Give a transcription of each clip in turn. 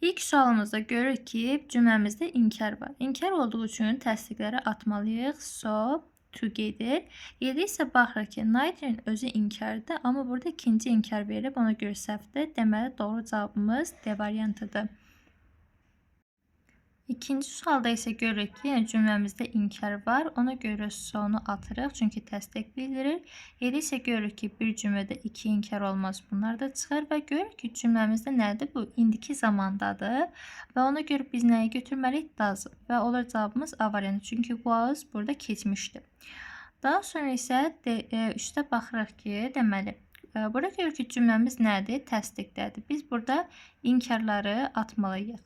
İlk sualımızda görürük ki, cümləmizdə inkar var. İnkar olduğu üçün təsdiqləri atmalıyıq. So, to gedir. 7 isə baxırıq ki, neither'in özü inkardır, amma burada ikinci inkar verilib, ona görə səhvdir. Deməli, doğru cavabımız D variantıdır. İkinci sualda isə görürük ki, yəni cümləmizdə inkar var. Ona görə sonu atırıq, çünki təsdiq bildirir. 7 isə görürük ki, bir cümlədə iki inkar olmaz. Bunlar da çıxır və görürük ki, cümləmizdə nədir? Bu indiki zamandadır və ona görə biz nəyi götürməliyik? Does. Və olur cavabımız A variantı. Çünki was burada keçmişdir. Daha sonra isə 3-də baxırıq ki, deməli, burada görürük ki, cümləmiz nədir? Təsdiqdədir. Biz burada inkarları atmalıyıq.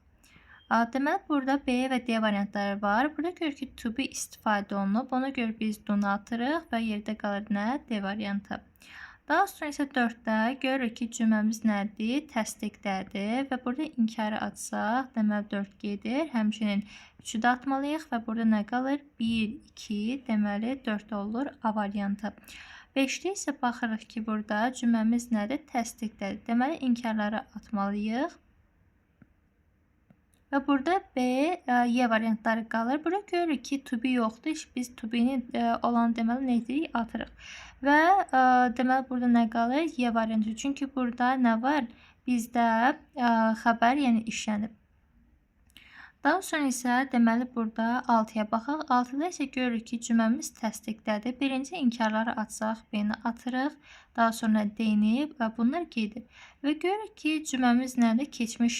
Deməli, burada B və D variantları var. Burada görürük ki, to be istifadə olunub. Ona görə biz do-nu atırıq və yerdə qalır nə? D variantı. Daha sonra isə 4-də görürük ki, cümləmiz nədir? Təsdiqdədir və burada inkarı atsaq, deməli 4 gedir. Həmçinin 3-ü də atmalıyıq və burada nə qalır? 1, 2, deməli 4 olur A variantı. 5-də isə baxırıq ki, burada cümləmiz nədir? Təsdiqdədir. Deməli, inkarları atmalıyıq. Və burada B, Y variantları qalır. Burada görürük ki, to be yoxdur. Heç biz to be-ni olan deməli nə edirik? Atırıq. Və deməli burada nə qalır? Y variantı. Çünki burada nə var? Bizdə xəbər, yəni işlənib. Daha sonra isə deməli burada 6-ya baxaq. 6-da isə görürük ki, cümləmiz təsdiqdədir. Birinci inkarları atsaq, B-ni atırıq. Daha sonra D-ni və bunlar gedir. Və görürük ki, cümləmiz nədir? Keçmiş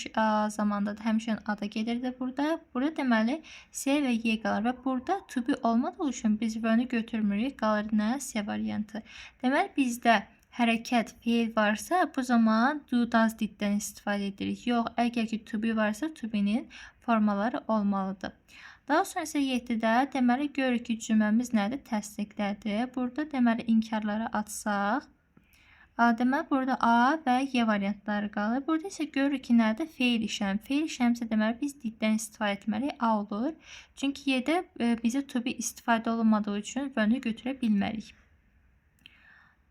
zamandadır. Həmçinin A da gedirdi burada. Burada deməli C və Y qalır və burada to be olmadığı üçün biz V-ni götürmürük. Qalır nə? C variantı. Deməli bizdə hərəkət, feil varsa, bu zaman do, does, did-dən istifadə edirik. Yox, əgər ki to be varsa, to be-nin formaları olmalıdır. Daha sonra isə 7-də deməli görürük ki, cümləmiz nədir? Təsdiqdədir. Burada deməli inkarları atsaq, deməli burada A və Y variantları qalır. Burada isə görürük ki, nədir? Feil işləm. Feil işləmsə deməli biz did-dən istifadə etməliyik. A olur. Çünki Y-də bizə to be istifadə olunmadığı üçün V-ni götürə bilmərik.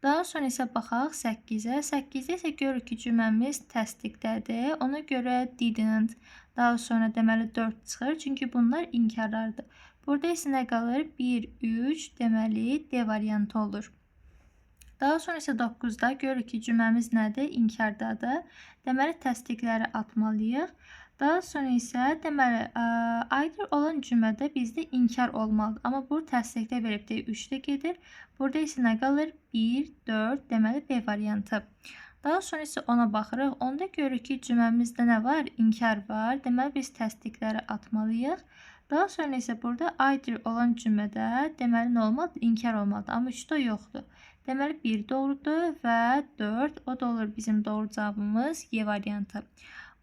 Daha sonra isə baxaq 8-ə. 8-də isə görürük ki, cümləmiz təsdiqdədir. Ona görə didn't, daha sonra deməli 4 çıxır. Çünki bunlar inkarlardır. Burada isə nə qalır? 1, 3, deməli D variantı olur. Daha sonra isə 9-da görürük ki, cümləmiz nədir? İnkardadır. Deməli təsdiqləri atmalıyıq. Daha sonra isə deməli either olan cümlədə bizdə inkar olmalıdır. Amma bu təsdiqdə verib deyə 3-də gedir. Burada isə nə qalır? 1, 4, deməli B variantı. Daha sonra isə ona baxırıq. Onda görürük ki, cümləmizdə nə var? İnkar var. Deməli biz təsdiqləri atmalıyıq. Daha sonra isə burada either olan cümlədə deməli nə olmalıdır? İnkar olmalıdır. Amma 3-də yoxdur. Deməli 1 doğrudur və 4. O da olur bizim doğru cavabımız Y variantı.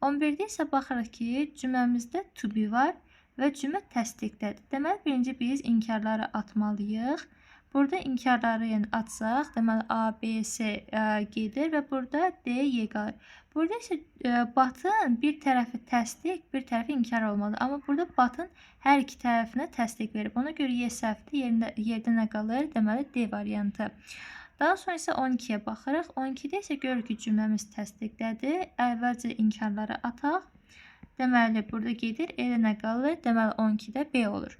11-də isə baxırıq ki, cümləmizdə to be var və cümlə təsdiqdədir. Deməli, birinci biz inkarları atmalıyıq. Burada inkarları yəni atsaq, deməli A, B, C gedir və burada D, Y qalır. Burada isə but-ın bir tərəfi təsdiq, bir tərəfi inkar olmalıdır. Amma burada but-ın hər iki tərəfinə təsdiq verib. Ona görə Y səhvdir. Yerdə nə qalır? Deməli D variantı. Daha sonra isə 12-yə baxırıq. 12-də isə görürük ki, cümləmiz təsdiqdədir. Əvvəlcə inkarları ataq. Deməli, burada gedir. Elə nə qalır? Deməli, 12-də B olur.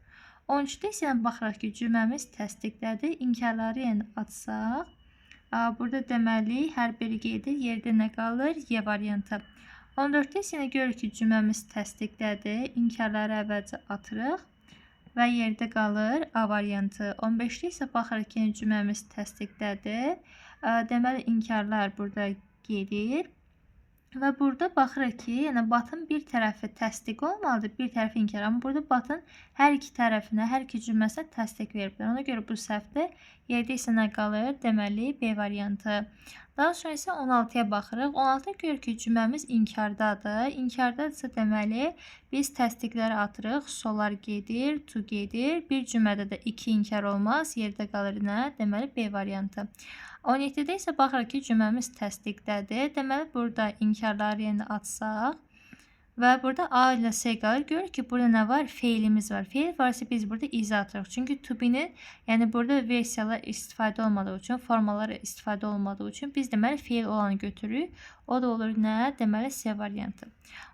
13-də isə baxırıq ki, cümləmiz təsdiqdədir. İnkarları yəni atsaq. Burada deməli, hər biri gedir. Yerdə nə qalır? Y variantı. 14-də isə görürük ki, cümləmiz təsdiqdədir. İnkarları əvvəlcə atırıq və yerdə qalır A variantı. 15-də isə baxırıq ki, cümləmiz təsdiqdədir. Deməli, inkarlar burada gedir. Və burada baxırıq ki, yəni but-ın bir tərəfi təsdiq olmalıdır, bir tərəfi inkar. Amma burada but-ın hər iki tərəfinə, hər iki cümləsinə təsdiq veriblər. Ona görə bu səhvdir. Yerdə isə nə qalır? Deməli, B variantı. Daha sonra isə 16-ya baxırıq. 16-da görürük ki, cümləmiz inkardadır. İnkardadırsa deməli, biz təsdiqləri atırıq. So-lar gedir, to gedir. Bir cümlədə də iki inkar olmaz. Yerdə qalır nə? Deməli, B variantı. 17-də isə baxırıq ki, cümləmiz təsdiqdədir. Deməli, burada inkarları yenə atsaq Və burada A ilə C qalır. Görürük ki, burada nə var? Feilimiz var. Feil varsa biz burada is atırıq. Çünki to be-nin, yəni burada versiyalar istifadə olmadığı üçün, formalar istifadə olmadığı üçün biz deməli feil olanı götürürük. O da olur nə? Deməli C variantı.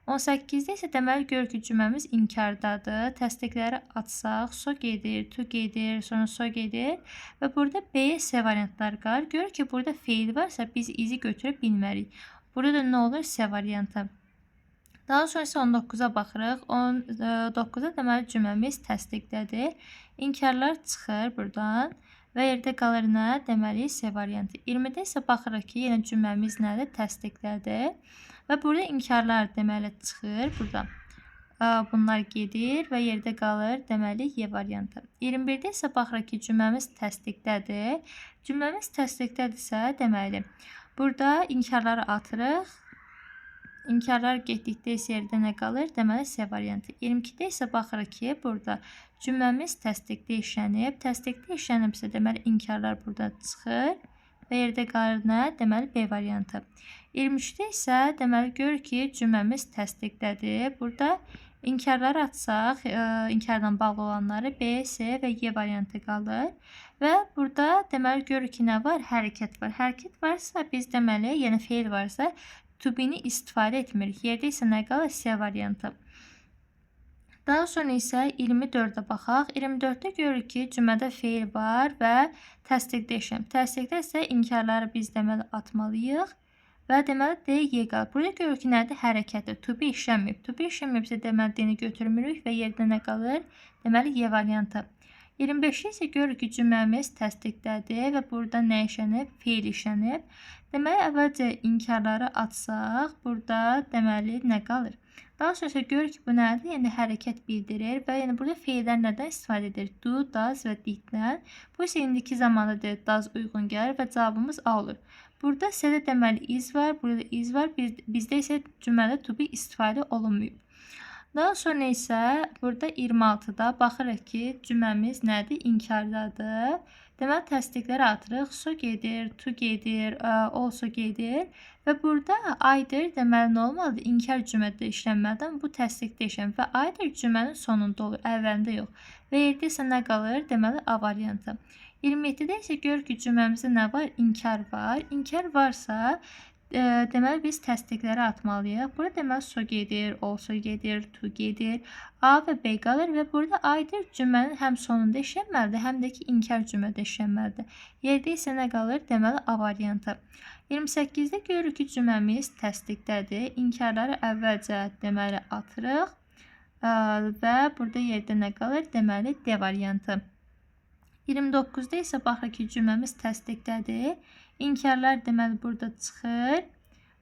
18-də isə deməli görürük ki, cümləmiz inkardadır. Təsdiqləri atsaq, so gedir, to gedir, sonra so gedir və burada B, C variantları qalır. Görürük ki, burada feil varsa biz is-i götürə bilmərik. Burada da nə olur? C variantı. Daha sonra isə 19-a baxırıq. 19-da deməli cümləmiz təsdiqdədir. İnkarlar çıxır buradan və yerdə qalır nə? Deməli C variantı. 20-də isə baxırıq ki, yenə cümləmiz nədir? Təsdiqdədir. Və burada inkarlar deməli çıxır buradan. Bunlar gedir və yerdə qalır deməli Y variantı. 21-də isə baxırıq ki, cümləmiz təsdiqdədir. Cümləmiz təsdiqdədirsə deməli burada inkarları atırıq. İnkarlar getdikdə isə yerdə nə qalır? Deməli C variantı. 22-də isə baxırıq ki, burada cümləmiz təsdiqdə işlənib. Təsdiqdə işlənibsə, deməli inkarlar burada çıxır və yerdə qalır nə? Deməli B variantı. 23-də isə deməli görürük ki, cümləmiz təsdiqdədir. Burada inkarları atsaq, inkarla bağlı olanları B, C və Y variantı qalır. Və burada deməli görürük ki, nə var? Hərəkət var. Hərəkət varsa biz deməli, yəni feil varsa to be-ni istifadə etmirik. Yerdə isə nə qalır? C variantı. Daha sonra isə 24-ə baxaq. 24-də görürük ki, cümlədə feil var və təsdiqdə işləm. Təsdiqdə isə inkarları biz deməli atmalıyıq və deməli D, Y qalır. Burada görürük ki, nədir? Hərəkətdir. To be işlənməyib. To be işlənməyibsə deməli D-ni götürmürük və yerdə nə qalır? Deməli Y variantı. 25-də isə görürük ki, cümləmiz təsdiqdədir və burada nə işlənib? Feil işlənib. Deməli, əvvəlcə inkarları atsaq, burada deməli nə qalır? Daha sonra isə görürük ki, bu nədir? Yəni hərəkət bildirir və yəni burada feillər nədən istifadə edir? Do, does və did-dən. Bu isə indiki zamanda does uyğun gəlir və cavabımız A olur. Burada C-də deməli is var, burada is var. Bizdə isə cümlədə to be istifadə olunmayıb. Daha sonra isə burada 26-da baxırıq ki, cümləmiz nədir? İnkardadır. Deməli, təsdiqləri atırıq. So gedir, to gedir, also gedir. Və burada either deməli nə olmalıdır? İnkar cümlədə işlənməlidir. Bu təsdiqdə işlənir və either cümlənin sonunda olur, əvvəlində yox. Və yerdə isə nə qalır? Deməli, A variantı. 27-də isə görürük ki, cümləmizdə nə var? İnkar var. İnkar varsa, deməli biz təsdiqləri atmalıyıq. Burada deməli so gedir, also gedir, to gedir, A və B qalır və burada either cümlənin həm sonunda işlənməlidir, həm də ki inkar cümlədə işlənməlidir. Yerdə isə nə qalır? Deməli A variantı. 28-də görürük ki, cümləmiz təsdiqdədir. İnkarları əvvəlcə deməli atırıq və burada yerdə nə qalır? Deməli D variantı. 29-da isə baxırıq ki, cümləmiz təsdiqdədir. İnkarlar deməli burada çıxır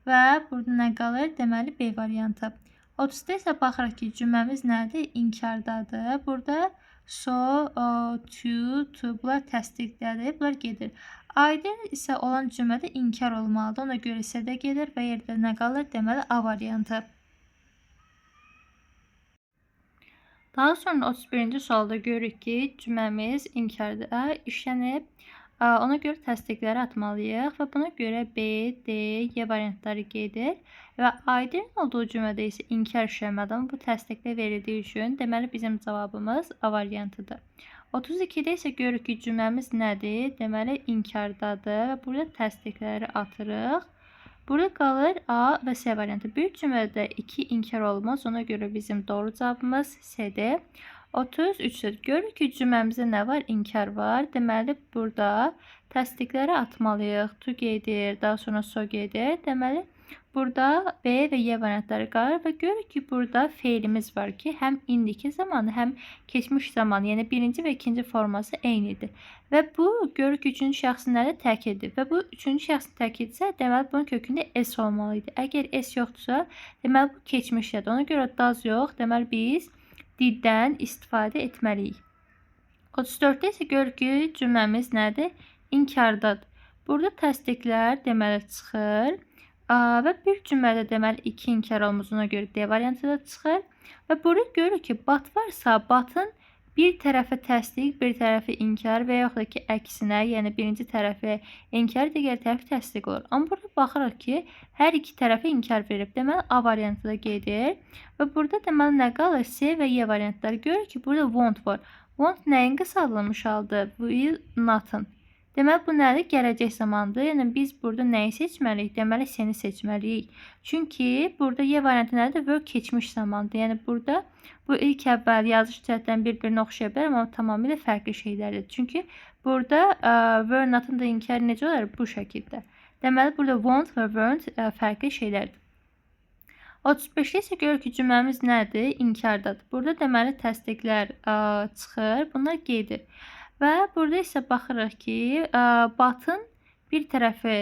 və burada nə qalır? Deməli B variantı. 30-da isə baxırıq ki, cümləmiz nədir? İnkardadır. Burada so, to, to bunlar təsdiqdədir. Bunlar gedir. Either isə olan cümlədə inkar olmalıdır. Ona görə isə də gedir və yerdə nə qalır? Deməli A variantı. Daha sonra 31-ci sualda görürük ki, cümləmiz inkarda işlənib. Ona görə təsdiqləri atmalıyıq və buna görə B, D, Y variantları gedir. Və either'in olduğu cümlədə isə inkar işlənməlidir. Amma bu təsdiqdə verildiyi üçün deməli bizim cavabımız A variantıdır. 32-də isə görürük ki, cümləmiz nədir? Deməli inkardadır və burada təsdiqləri atırıq. Burada qalır A və C variantı. Bir cümlədə iki inkar olmaz. Ona görə bizim doğru cavabımız C-dir. 33-də görürük ki, cümləmizdə nə var? İnkar var. Deməli, burada təsdiqləri atmalıyıq. To gedir, daha sonra so gedir. Deməli, burada B və Y variantları qalır və görürük ki, burada feilimiz var ki, həm indiki zamanı, həm keçmiş zamanı, yəni birinci və ikinci forması eynidir. Və bu, görürük ki, üçüncü şəxsin nədir? Təkildir. Və bu, üçüncü şəxsin təkildirsə, deməli, bunun kökündə S olmalı idi. Əgər S yoxdursa, deməli, bu keçmişdədir. Ona görə does yox, deməli, biz did-dən istifadə etməliyik. 34-də isə görürük ki, cümləmiz nədir? İnkardadır. Burada təsdiqlər deməli çıxır. Və bir cümlədə deməli iki inkar olmaz, ona görə D variantı da çıxır. Və burada görürük ki, but varsa, but'ın Bir tərəfə təsdiq, bir tərəfi inkar və yaxud da ki, əksinə, yəni birinci tərəfi inkar, digər tərəfi təsdiq olur. Amma burada baxırıq ki, hər iki tərəfə inkar verib. Deməli, A variantı da gedir. Və burada deməli nə qalır? C və Y variantları. Görürük ki, burada won't var. Won't nəyin qısaldılmış haldır? Will not'ın. Deməli, bu nədir? Gələcək zamandır. Yəni, biz burada nəyi seçməliyik? Deməli, C-ni seçməliyik. Çünki burada Y variantı nədir? Were keçmiş zamandır. Yəni, burada bu ilk əvvəl yazış cəhətdən bir-birinə oxşaya bilər, amma tamamilə fərqli şeylərdir. Çünki burada were not'ın da inkarı necə olar? Bu şəkildə. Deməli, burada won't və weren't fərqli şeylərdir. 35-də isə görürük ki, cümləmiz nədir? İnkardadır. Burada deməli, təsdiqlər çıxır. Bunlar gedir. Və burada isə baxırıq ki, but-ın bir tərəfi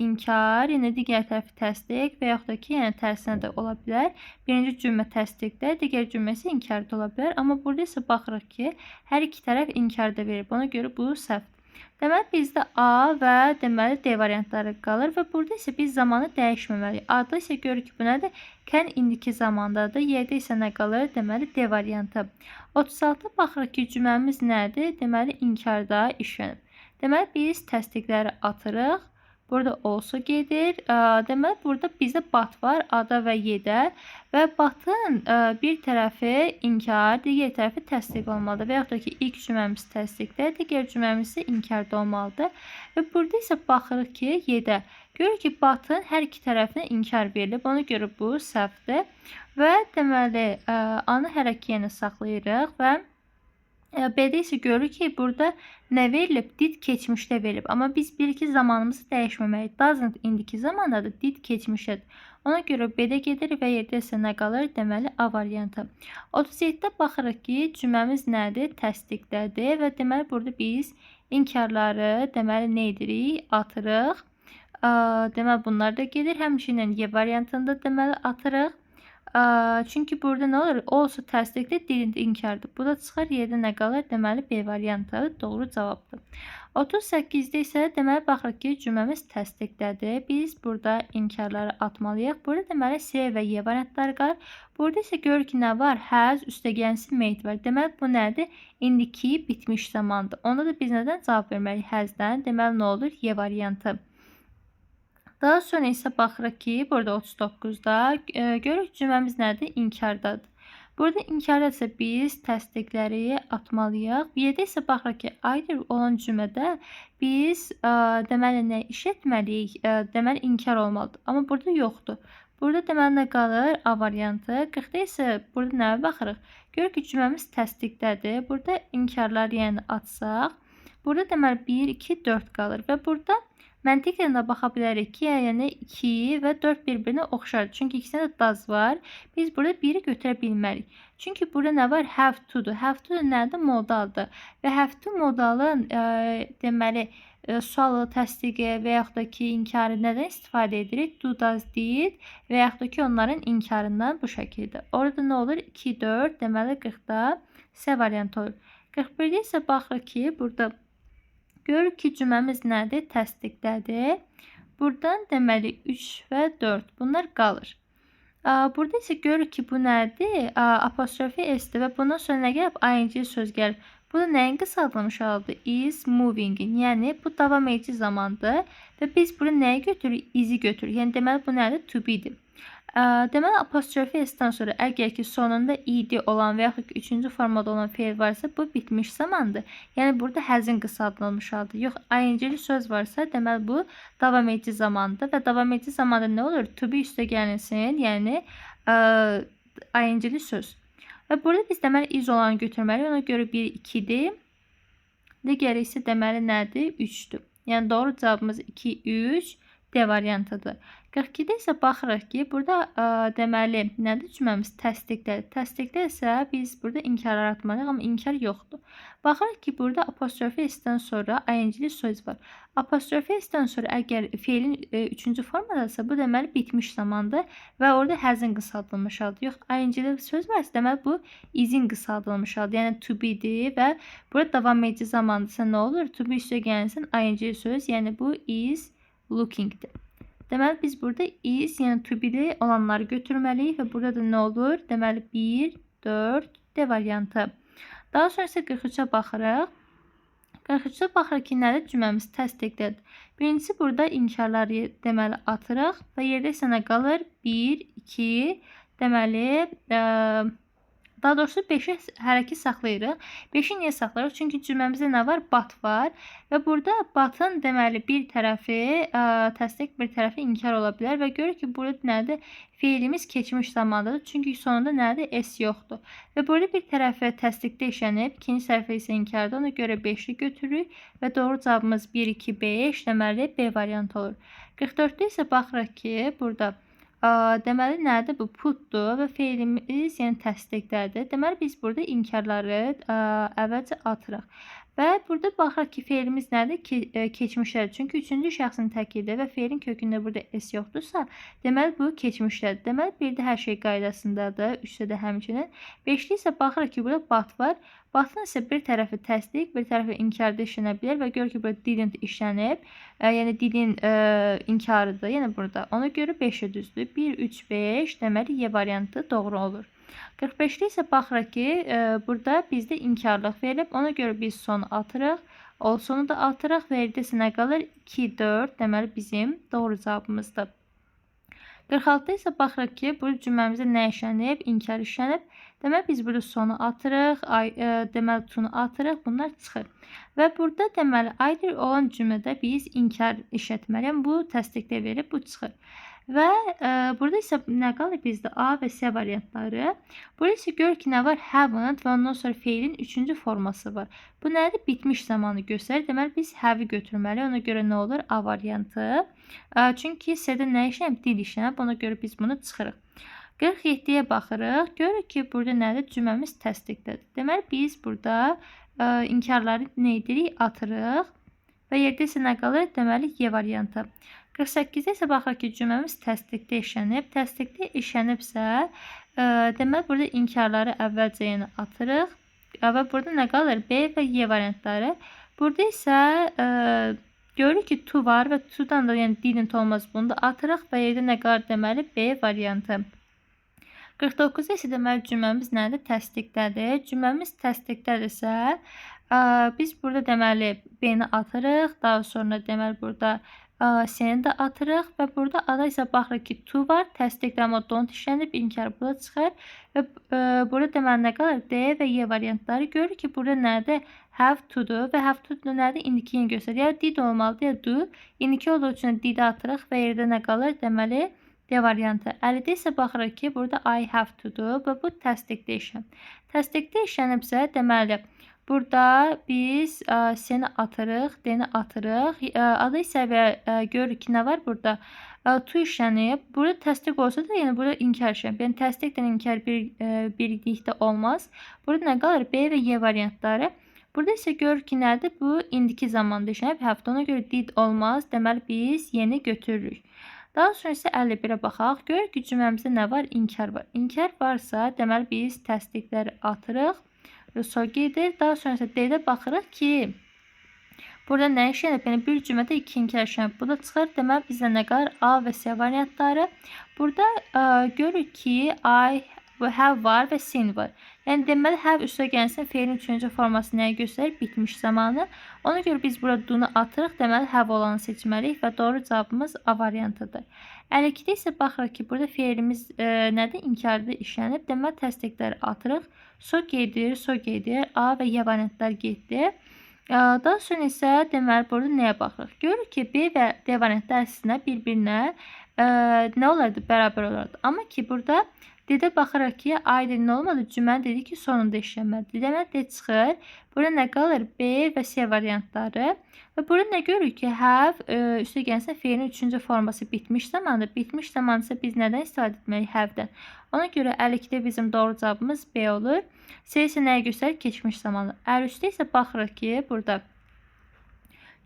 inkar, yəni digər tərəfi təsdiq və yaxud da ki, yəni tərsinə də ola bilər. Birinci cümlə təsdiqdə, digər cümlə isə inkarda ola bilər. Amma burada isə baxırıq ki, hər iki tərəf inkarda verib. Ona görə bu səhvdir. Deməli, bizdə A və deməli D variantları qalır və burada isə biz zamanı dəyişməməliyik. A-da isə görürük ki, bu nədir? Can indiki zamandadır. Y-də isə nə qalır? Deməli, D variantı. 36 baxırıq ki, cümləmiz nədir? Deməli, inkarda işlənib. Deməli, biz təsdiqləri atırıq. Burada also gedir. Deməli, burada bizdə but var A-da və Y-də və but-ın bir tərəfi inkar, digər tərəfi təsdiq olmalıdır. Və yaxud da ki, ilk cümləmiz təsdiqdə, digər cümləmiz isə inkarda olmalıdır. Və burada isə baxırıq ki, Y-də. Görürük ki, but-ın hər iki tərəfinə inkar verilib. Ona görə bu səhvdir. Və deməli, A-nı hələ ki yenə saxlayırıq və B-də isə görürük ki, burada nə verilib? Did keçmişdə verilib. Amma biz bilirik ki, zamanımızı dəyişməməliyik. Doesn't indiki zamandadır, did keçmişdədir. Ona görə B-də gedir və yerdə isə nə qalır? Deməli, A variantı. 37-də baxırıq ki, cümləmiz nədir? Təsdiqdədir və deməli, burada biz inkarları deməli, nə edirik? Atırıq. Deməli, bunlar da gedir. Həmçinin Y variantında deməli, atırıq. Çünki burada nə olur? Also təsdiqdə, didn't inkardır. Bu da çıxar, yerdə nə qalır? Deməli, B variantı doğru cavabdır. 38-də isə deməli, baxırıq ki, cümləmiz təsdiqdədir. Biz burada inkarları atmalıyıq. Burada deməli, C və Y variantları qalır. Burada isə görürük ki, nə var? Has, üstəgəlsin made var. Deməli, bu nədir? İndiki bitmiş zamandır. Onda da biz nədən cavab verməliyik? Has-dən. Deməli, nə olur? Y variantı. Daha sonra isə baxırıq ki, burada 39-da görürük cümləmiz nədir? İnkardadır. Burada inkarda isə biz təsdiqləri atmalıyıq. Y-də isə baxırıq ki, either olan cümlədə biz deməli nə işlətməliyik? Deməli, inkar olmalıdır. Amma burada yoxdur. Burada deməli nə qalır? A variantı. 40-da isə burada nəyə baxırıq? Görürük ki, cümləmiz təsdiqdədir. Burada inkarlar yəni atsaq, burada deməli 1, 2, 4 qalır və burada məntiqlə də baxa bilərik ki, yəni 2 və 4 bir-birinə oxşardır. Çünki ikisində də does var. Biz burada 1-i götürə bilmərik. Çünki burada nə var? Have to-dur. Have to nədir? Modaldır. Və have to modalın deməli, sualı, təsdiqi və yaxud da ki, inkarı nədən istifadə edirik? Do, does, did və yaxud da ki, onların inkarından bu şəkildə. Orada nə olur? 2, 4, deməli 40-da C variantı olur. 41-də isə baxırıq ki, burada görürük ki, cümləmiz nədir? Təsdiqdədir. Buradan deməli 3 və 4 bunlar qalır. Burada isə görürük ki, bu nədir? Apostrofi S-dir və bundan sonra nə gəlib? ING söz gəlib. Bu da nəyin qısaldılmış halıdır? Is moving-in. Yəni, bu davam edici zamandır və biz burada nəyi götürürük? Is-i götürürük. Yəni, deməli, bu nədir? To be-dir. Deməli, apostrofi S-dən sonra əgər ki, sonunda ed olan və yaxud ki, üçüncü formada olan feil varsa, bu bitmiş zamandır. Yəni, burada has-in qısaldılmış halıdır. Yox, ing-li söz varsa, deməli, bu davam edici zamandır və davam edici zamanda nə olur? To be üstə gəlinsin, yəni ing-li söz. Və burada biz deməli, is olanı götürməliyik. Ona görə 1, 2-dir. Digəri isə deməli, nədir? 3-dür. Yəni, doğru cavabımız 2, 3, D variantıdır. 42-də isə baxırıq ki, burada deməli, nədir cümləmiz? Təsdiqdədir. Təsdiqdə isə biz burada inkarlar atmalıyıq, amma inkar yoxdur. Baxırıq ki, burada apostrofi S-dən sonra ing-li söz var. Apostrofi S-dən sonra əgər feilin üçüncü formadadırsa, bu deməli bitmiş zamandır və orada has-in qısaldılmış halıdır. Yox, ing-li söz varsa, deməli bu is-in qısaldılmış halıdır. Yəni to be-dir və burada davam edici zamandırsa nə olur? To be üstə gəlsin ing söz, yəni bu is looking-dir. Deməli, biz burada is, yəni to be-li olanları götürməliyik və burada da nə olur? Deməli, 1, 4, D variantı. Daha sonra isə 43-ə baxırıq. 43-ə baxırıq ki, nədir? Cümləmiz təsdiqdədir. Birincisi burada inkarları deməli atırıq və yerdə isə nə qalır? 1, 2, deməli, daha doğrusu 5-i hələ ki saxlayırıq. 5-i niyə saxlayırıq? Çünki cümləmizdə nə var? But var. Və burada but'ın deməli bir tərəfi təsdiq, bir tərəfi inkar ola bilər və görürük ki, burada nədir? Feilimiz keçmiş zamandadır. Çünki sonunda nədir? S yoxdur. Və burada bir tərəfi təsdiqdə işlənib, ikinci tərəfi isə inkarda. Ona görə 5-i götürürük və doğru cavabımız 1, 2, 5, deməli B variantı olur. 44-də isə baxırıq ki, burada deməli nədir? Bu putdur və feilimiz yəni təsdiqdədir. Deməli biz burada inkarları əvvəlcə atırıq. Və burada baxırıq ki, feilimiz nədir? Keçmişdədir. Çünki üçüncü şəxsin təkidir və feilin kökündə burada S yoxdursa, deməli bu keçmişdədir. Deməli 1-də hər şey qaydasındadır, 3-də də həmçinin. 5-də isə baxırıq ki, burada but var. But'ın isə bir tərəfi təsdiq, bir tərəfi inkarda işlənə bilər və görür ki, burada didn't işlənib. Yəni didin inkarıdır. Yəni burada. Ona görə 5-ə düzdür. 1, 3, 5, deməli Y variantı doğru olur. 45-də isə baxırıq ki, burada bizdə inkarlıq verilib. Ona görə biz sonu atırıq. O sonu da atırıq və yerdə isə nə qalır? 2, 4, deməli bizim doğru cavabımızdır. 46-da isə baxırıq ki, burada cümləmizdə nə işlənib? İnkar işlənib. Deməli biz burada sonu atırıq, deməli to-nu atırıq, bunlar çıxır. Və burada deməli either olan cümlədə biz inkar işlətməliyik. Yəni, bu təsdiqdə verilib, bu çıxır. Və burada isə nə qalır bizdə? A və C variantları. Burada isə görür ki, nə var? Haven't və ondan sonra feilin üçüncü forması var. Bu nədir? Bitmiş zamanı göstərir. Deməli, biz have-i götürməliyik. Ona görə nə olur? A variantı. Çünki C-də nə işlənib? Did işlənib. Ona görə biz bunu çıxırıq. 47-yə baxırıq. Görürük ki, burada nədir? Cümləmiz təsdiqdədir. Deməli, biz burada inkarları nə edirik? Atırıq. Və yerdə isə nə qalır? Deməli, Y variantı. 48-də isə baxırıq ki, cümləmiz təsdiqdə işlənib. Təsdiqdə işlənibsə, deməli, burada inkarları əvvəlcə yəni atırıq. Və burada nə qalır? B və Y variantları. Burada isə görürük ki, to var və to-dan da yəni didn't olmaz, bunu da atırıq və yerdə nə qalır? Deməli, B variantı. 49-da isə deməli, cümləmiz nədir? Təsdiqdədir. Cümləmiz təsdiqdədirsə, biz burada deməli, B-ni atırıq. Daha sonra deməli, burada C-ni də atırıq və burada A-da isə baxırıq ki, to var, təsdiqdə amma don't işlənib, inkar burada çıxır və burada deməli nə qalır? D və Y variantları. Görürük ki, burada nədir? Have to-dur və have to nədir? İndikini göstərir. Ya did olmalıdır, ya do. İndiki olduğu üçün did atırıq və yerdə nə qalır? Deməli, D variantı. 50-də isə baxırıq ki, burada I have to-dur və bu təsdiqdə işlənib. Təsdiqdə işlənibsə, deməli, burada biz C-ni atırıq, D-ni atırıq. A-da isə görürük ki, nə var burada? To işlənib. Burada təsdiq olsa da, yəni burada inkar işlənib. Yəni təsdiqlə inkar birlikdə olmaz. Burada nə qalır? B və Y variantları. Burada isə görürük ki, nədir? Bu indiki zamanda işlənib. Have to. Ona görə did olmaz. Deməli, biz Y-ni götürürük. Daha sonra isə 51-ə baxaq. Görürük ki, cümləmizdə nə var? İnkar var. İnkar varsa, deməli, biz təsdiqləri atırıq. So gedir. Daha sonra isə D-də baxırıq ki, burada nə işlənib? Yəni, bir cümlədə iki inkar işlənib. Bu da çıxır. Deməli, bizdə nə qalır? A və C variantları. Burada görürük ki, I have var və seen var. Yəni, deməli, have üstə gəlsin, feilin üçüncü forması nəyi göstərir? Bitmiş zamanı. Ona görə biz burada do-nu atırıq. Deməli, have olanı seçməliyik və doğru cavabımız A variantıdır. 52-də isə baxırıq ki, burada feilimiz nədir? İnkarda işlənib. Deməli, təsdiqləri atırıq. So gedir, so gedir. A və Y variantlar getdi. Daha sonra isə deməli, burada nəyə baxırıq? Görürük ki, B və D variantlar əslində bir-birinə nə olardı? Bərabər olardı. Amma ki, burada D-də baxırıq ki, either nə olmadı? Cümləni dedik ki, sonunda işlənməlidir. Deməli, D çıxır. Burada nə qalır? B və C variantları. Və burada nə görürük ki, have üstə gəlsə feilin üçüncü forması bitmiş zamandır. Bitmiş zamanı isə biz nədən istifadə etməliyik? Have-dən. Ona görə 52-də bizim doğru cavabımız B olur. C isə nəyi göstərir? Keçmiş zamanı. 53-də isə baxırıq ki, burada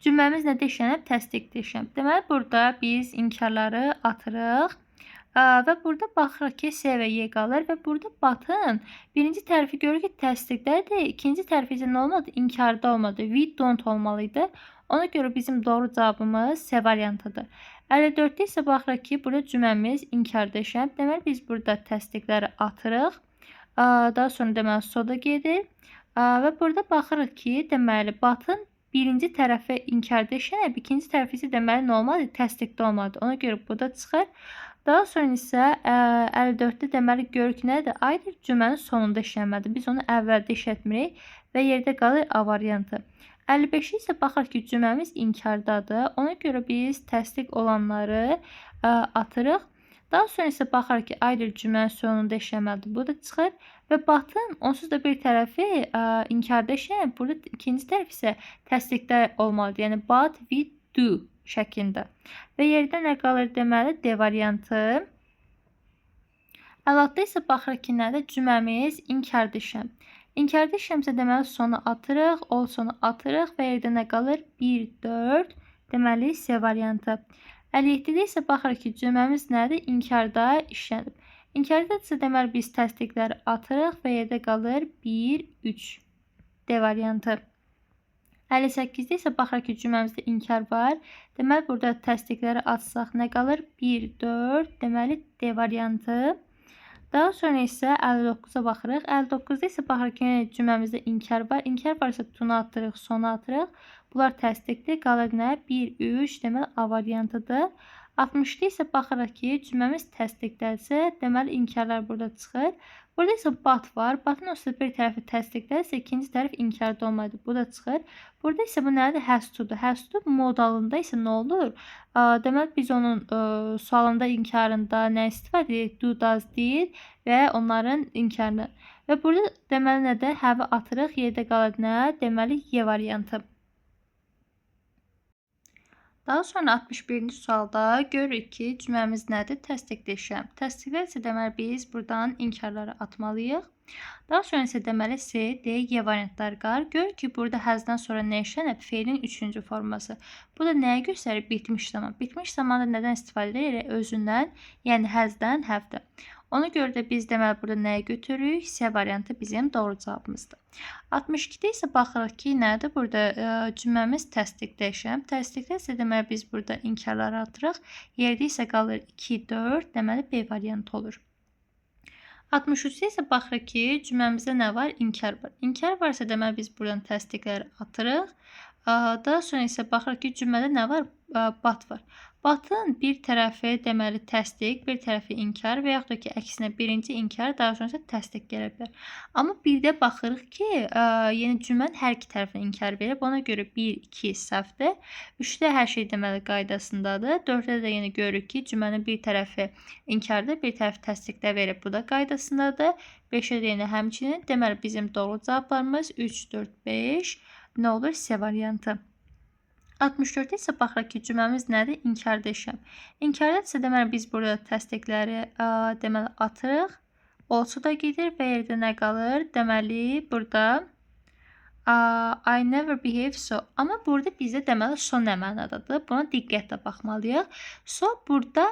cümləmiz nədə işlənib? Təsdiqdə işlənib. Deməli, burada biz inkarları atırıq. Və burada baxırıq ki, C və Y qalır və burada but'ın birinci tərəfi görürük ki, təsdiqdədir. İkinci tərəfi isə nə olmadı? İnkarda olmadı. We don't olmalıydı. Ona görə bizim doğru cavabımız C variantıdır. 54-də isə baxırıq ki, burada cümləmiz inkarda işlənib. Deməli, biz burada təsdiqləri atırıq. Daha sonra deməli, so da gedir. Və burada baxırıq ki, deməli, but-ın birinci tərəfi inkarda işlənib, ikinci tərəfi isə deməli nə olmalıdır? Təsdiqdə olmalıdır. Ona görə bu da çıxır. Daha sonra isə 54-də deməli görürük nədir? Either cümlənin sonunda işlənməlidir. Biz onu əvvəldə işlətmirik və yerdə qalır A variantı. 55-də isə baxırıq ki, cümləmiz inkardadır. Ona görə biz təsdiq olanları atırıq. Daha sonra isə baxırıq ki, either cümlənin sonunda işlənməlidir. Bu da çıxır və but-ın onsuz da bir tərəfi inkarda işlənir. Burada ikinci tərəf isə təsdiqdə olmalıdır. Yəni but we do şəklində. Və yerdə nə qalır deməli? D variantı. 56-da isə baxırıq ki, nədir? Cümləmiz inkarda işlənir. İnkarda işləmsə deməli sonu atırıq, also-nu atırıq və yerdə nə qalır? 1, 4, deməli C variantı. 57-də isə baxırıq ki, cümləmiz nədir? İnkarda işlənib. İnkarda isə deməli biz təsdiqləri atırıq və yerdə qalır 1, 3, D variantı. 58-də isə baxırıq ki, cümləmizdə inkar var. Deməli burada təsdiqləri atsaq nə qalır? 1, 4, deməli D variantı. Daha sonra isə 59-a baxırıq. 59-da isə baxırıq ki, cümləmizdə inkar var. İnkar varsa to-nu atırıq, sonu atırıq. Bunlar təsdiqdir. Qalır nə? 1, 3, deməli A variantıdır. 60-da isə baxırıq ki, cümləmiz təsdiqdədirsə, deməli inkarlar burada çıxır. Burada isə but var. But-ın olsa bir tərəfi təsdiqdədirsə, ikinci tərəf inkarda olmalıdır. Bu da çıxır. Burada isə bu nədir? Has to-dur. Has to modalında isə nə olur? Deməli biz onun sualında, inkarında nə istifadə edirik? Do, does, did və onların inkarını. Və burada deməli nədir? Have-i atırıq. Yerdə qalır nə? Deməli Y variantı. Daha sonra 61-ci sualda görürük ki, cümləmiz nədir? Təsdiqdə işləm. Təsdiqdə isə deməli biz buradan inkarları atmalıyıq. Daha sonra isə deməli C, D, Y variantları qalır. Görürük ki, burada has-dan sonra nə işlənib? Feilin 3-cü forması. Bu da nəyi göstərir? Bitmiş zaman. Bitmiş zamanda nədən istifadə edirik? Özündən, yəni has-dan, have-dən. Ona görə də biz deməli burada nəyi götürürük? C variantı bizim doğru cavabımızdır. 62-də isə baxırıq ki, nədir? Burada cümləmiz təsdiqdə işlənib. Təsdiqdə isə deməli biz burada inkarları atırıq. Yerdə isə qalır 2, 4, deməli B variantı olur. 63-də isə baxırıq ki, cümləmizdə nə var? İnkar var. İnkar varsa deməli biz buradan təsdiqləri atırıq. Daha sonra isə baxırıq ki, cümlədə nə var? But var. But-ın bir tərəfi deməli təsdiq, bir tərəfi inkar və yaxud da ki, əksinə birinci inkar, daha sonra isə təsdiq gələ bilər. Amma bir də baxırıq ki, yəni cümlənin hər iki tərəfinə inkar verib. Ona görə 1, 2 səhvdir. 3-də hər şey deməli qaydasındadır. 4-də də yenə görürük ki, cümlənin bir tərəfi inkarda, bir tərəfi təsdiqdə verib. Bu da qaydasındadır. 5-də də yenə həmçinin. Deməli bizim doğru cavablarımız 3, 4, 5 nə olur? C variantı. 64-də isə baxırıq ki, cümləmiz nədir? İnkarda işləm. İnkarda isə deməli biz burada təsdiqləri deməli atırıq. Also da gedir və yerdə nə qalır? Deməli burada I never behave so. Amma burada bizdə deməli so nə mənadadır? Buna diqqətlə baxmalıyıq. So burada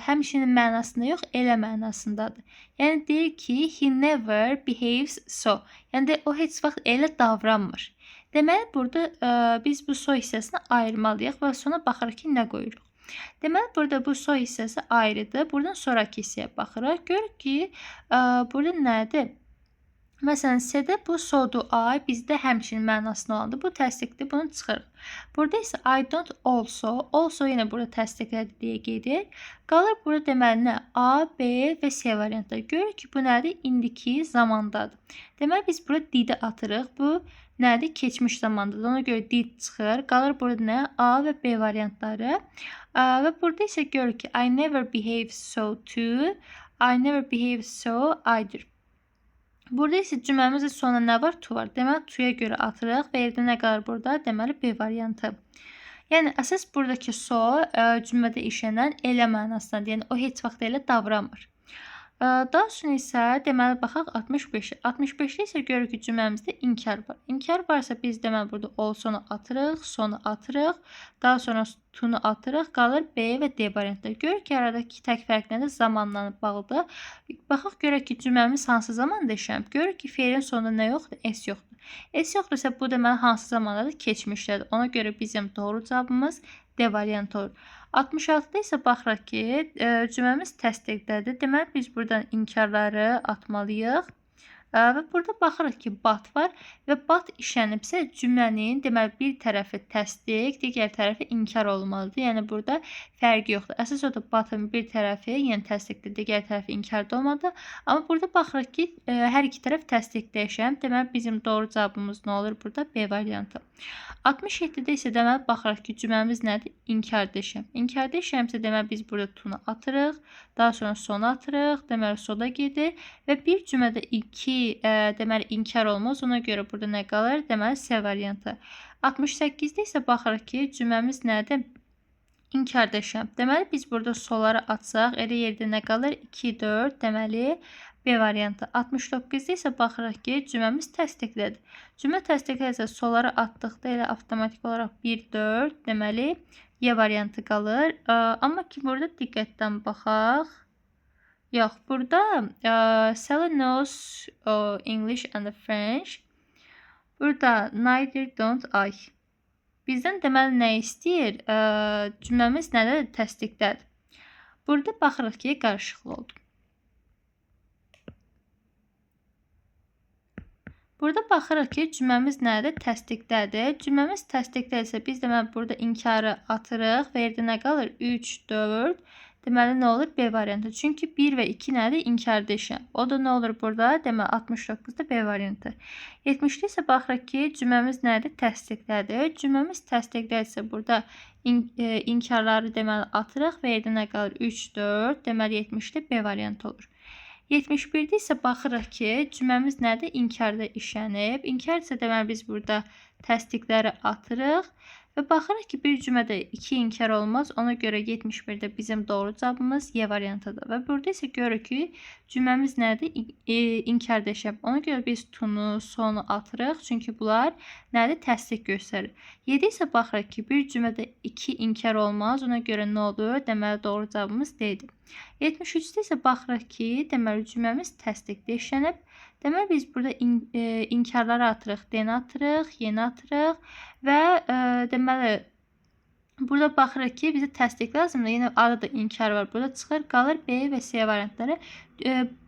həmçinin mənasında yox, elə mənasındadır. Yəni deyir ki, he never behaves so. Yəni də, o heç vaxt elə davranmır. Deməli burada biz bu so hissəsini ayırmalıyıq və sonra baxırıq ki, nə qoyuruq. Deməli burada bu so hissəsi ayrıdır. Buradan sonrakı hissəyə baxırıq. Görürük ki, burada nədir? Məsələn, C-də bu so do I bizdə həmçinin mənasında olandır. Bu təsdiqdir, bunu çıxırıq. Burada isə I don't also, also yenə burada təsdiqlədir deyə gedir. Qalır burada deməli nə? A, B və C variantları. Görürük ki, bu nədir? İndiki zamandadır. Deməli biz burada did-i atırıq. Bu nədir? Keçmiş zamandadır. Ona görə did çıxır. Qalır burada nə? A və B variantları. Və burada isə görürük ki, I never behave so too, I never behave so either. Burada isə cümləmizin sonunda nə var? To var. Deməli, to-ya görə atırıq və yerdə nə qalır burada? Deməli, B variantı. Yəni, əsas buradakı so cümlədə işlənən elə mənasındadır. Yəni, o heç vaxt elə davranmır. Daha sonra isə deməli baxaq 65-ə. 65-də isə görürük ki, cümləmizdə inkar var. İnkar varsa biz deməli burada also-nu atırıq, so-nu atırıq, daha sonra to-nu atırıq, qalır B və D variantları. Görürük ki, aradakı tək fərq nədir? Zamanla bağlıdır. Baxaq görək ki, cümləmiz hansı zamanda işlənib. Görürük ki, feilin sonunda nə yoxdur? S yoxdur. S yoxdursa bu deməli hansı zamandadır? Keçmişdədir. Ona görə bizim doğru cavabımız D variantı olur. 66-da isə baxırıq ki, cümləmiz təsdiqdədir. Deməli biz buradan inkarları atmalıyıq. Və burada baxırıq ki, but var və but işlənibsə cümlənin deməli bir tərəfi təsdiq, digər tərəfi inkar olmalıdır. Yəni burada fərqi yoxdur. Əsas odur but-ın bir tərəfi, yəni təsdiqdə, digər tərəfi inkarda olmalıdır. Amma burada baxırıq ki, hər iki tərəf təsdiqdə işlənib. Deməli bizim doğru cavabımız nə olur burada? B variantı. 67-də isə deməli baxırıq ki, cümləmiz nədir? İnkarda işlənib. İnkarda işlənibsə deməli biz burada to-nu atırıq, daha sonra sonu atırıq, deməli so da gedir və bir cümlədə iki deməli inkar olmaz. Ona görə burada nə qalır? Deməli C variantı. 68-də isə baxırıq ki, cümləmiz nədir? İnkarda işlənib. Deməli biz burada soları atsaq, elə yerdə nə qalır? 2, 4, deməli B variantı. 69-da isə baxırıq ki, cümləmiz təsdiqlədir. Cümlə təsdiqlədirsə soları atdıqda elə avtomatik olaraq 1, 4, deməli Y variantı qalır. Amma ki burada diqqətdən baxaq. Yox, burada Sally knows English and French. Burada neither don't I. Bizdən deməli nə istəyir? Cümləmiz nədədir? Təsdiqdədir. Burada baxırıq ki, qarışıqlı oldu. Burada baxırıq ki, cümləmiz nədir? Təsdiqdədir. Cümləmiz təsdiqdədirsə biz deməli burada inkarı atırıq və yerdə nə qalır? 3, 4. Deməli nə olur? B variantı. Çünki 1 və 2 nədir? İnkarda işləm. O da nə olur burada? Deməli 69-da B variantı. 70-də isə baxırıq ki, cümləmiz nədir? Təsdiqdədir. Cümləmiz təsdiqdədirsə burada inkarları deməli atırıq və yerdə nə qalır? 3, 4. Deməli 70-də B variantı olur. 71-də isə baxırıq ki, cümləmiz nədir? İnkarda işlənib. İnkar isə deməli biz burada təsdiqləri atırıq və baxırıq ki, bir cümlədə 2 inkar olmaz. Ona görə 71-də bizim doğru cavabımız Y variantıdır. Və burada isə görürük ki, cümləmiz nədir? İnkarda işlənib. Ona görə biz to-nu, so-nu atırıq. Çünki bunlar nədir? Təsdiq göstərir. 7 isə baxırıq ki, bir cümlədə 2 inkar olmaz. Ona görə nə olur? Deməli, doğru cavabımız D-dir. 73-də isə baxırıq ki, deməli, cümləmiz təsdiqdə işlənib. Deməli, biz burada inkarları atırıq, D-ni atırıq, Y-ni atırıq və deməli, burada baxırıq ki, bizə təsdiq lazımdır. Yenə arada da inkar var. Burada çıxır, qalır B və C variantları.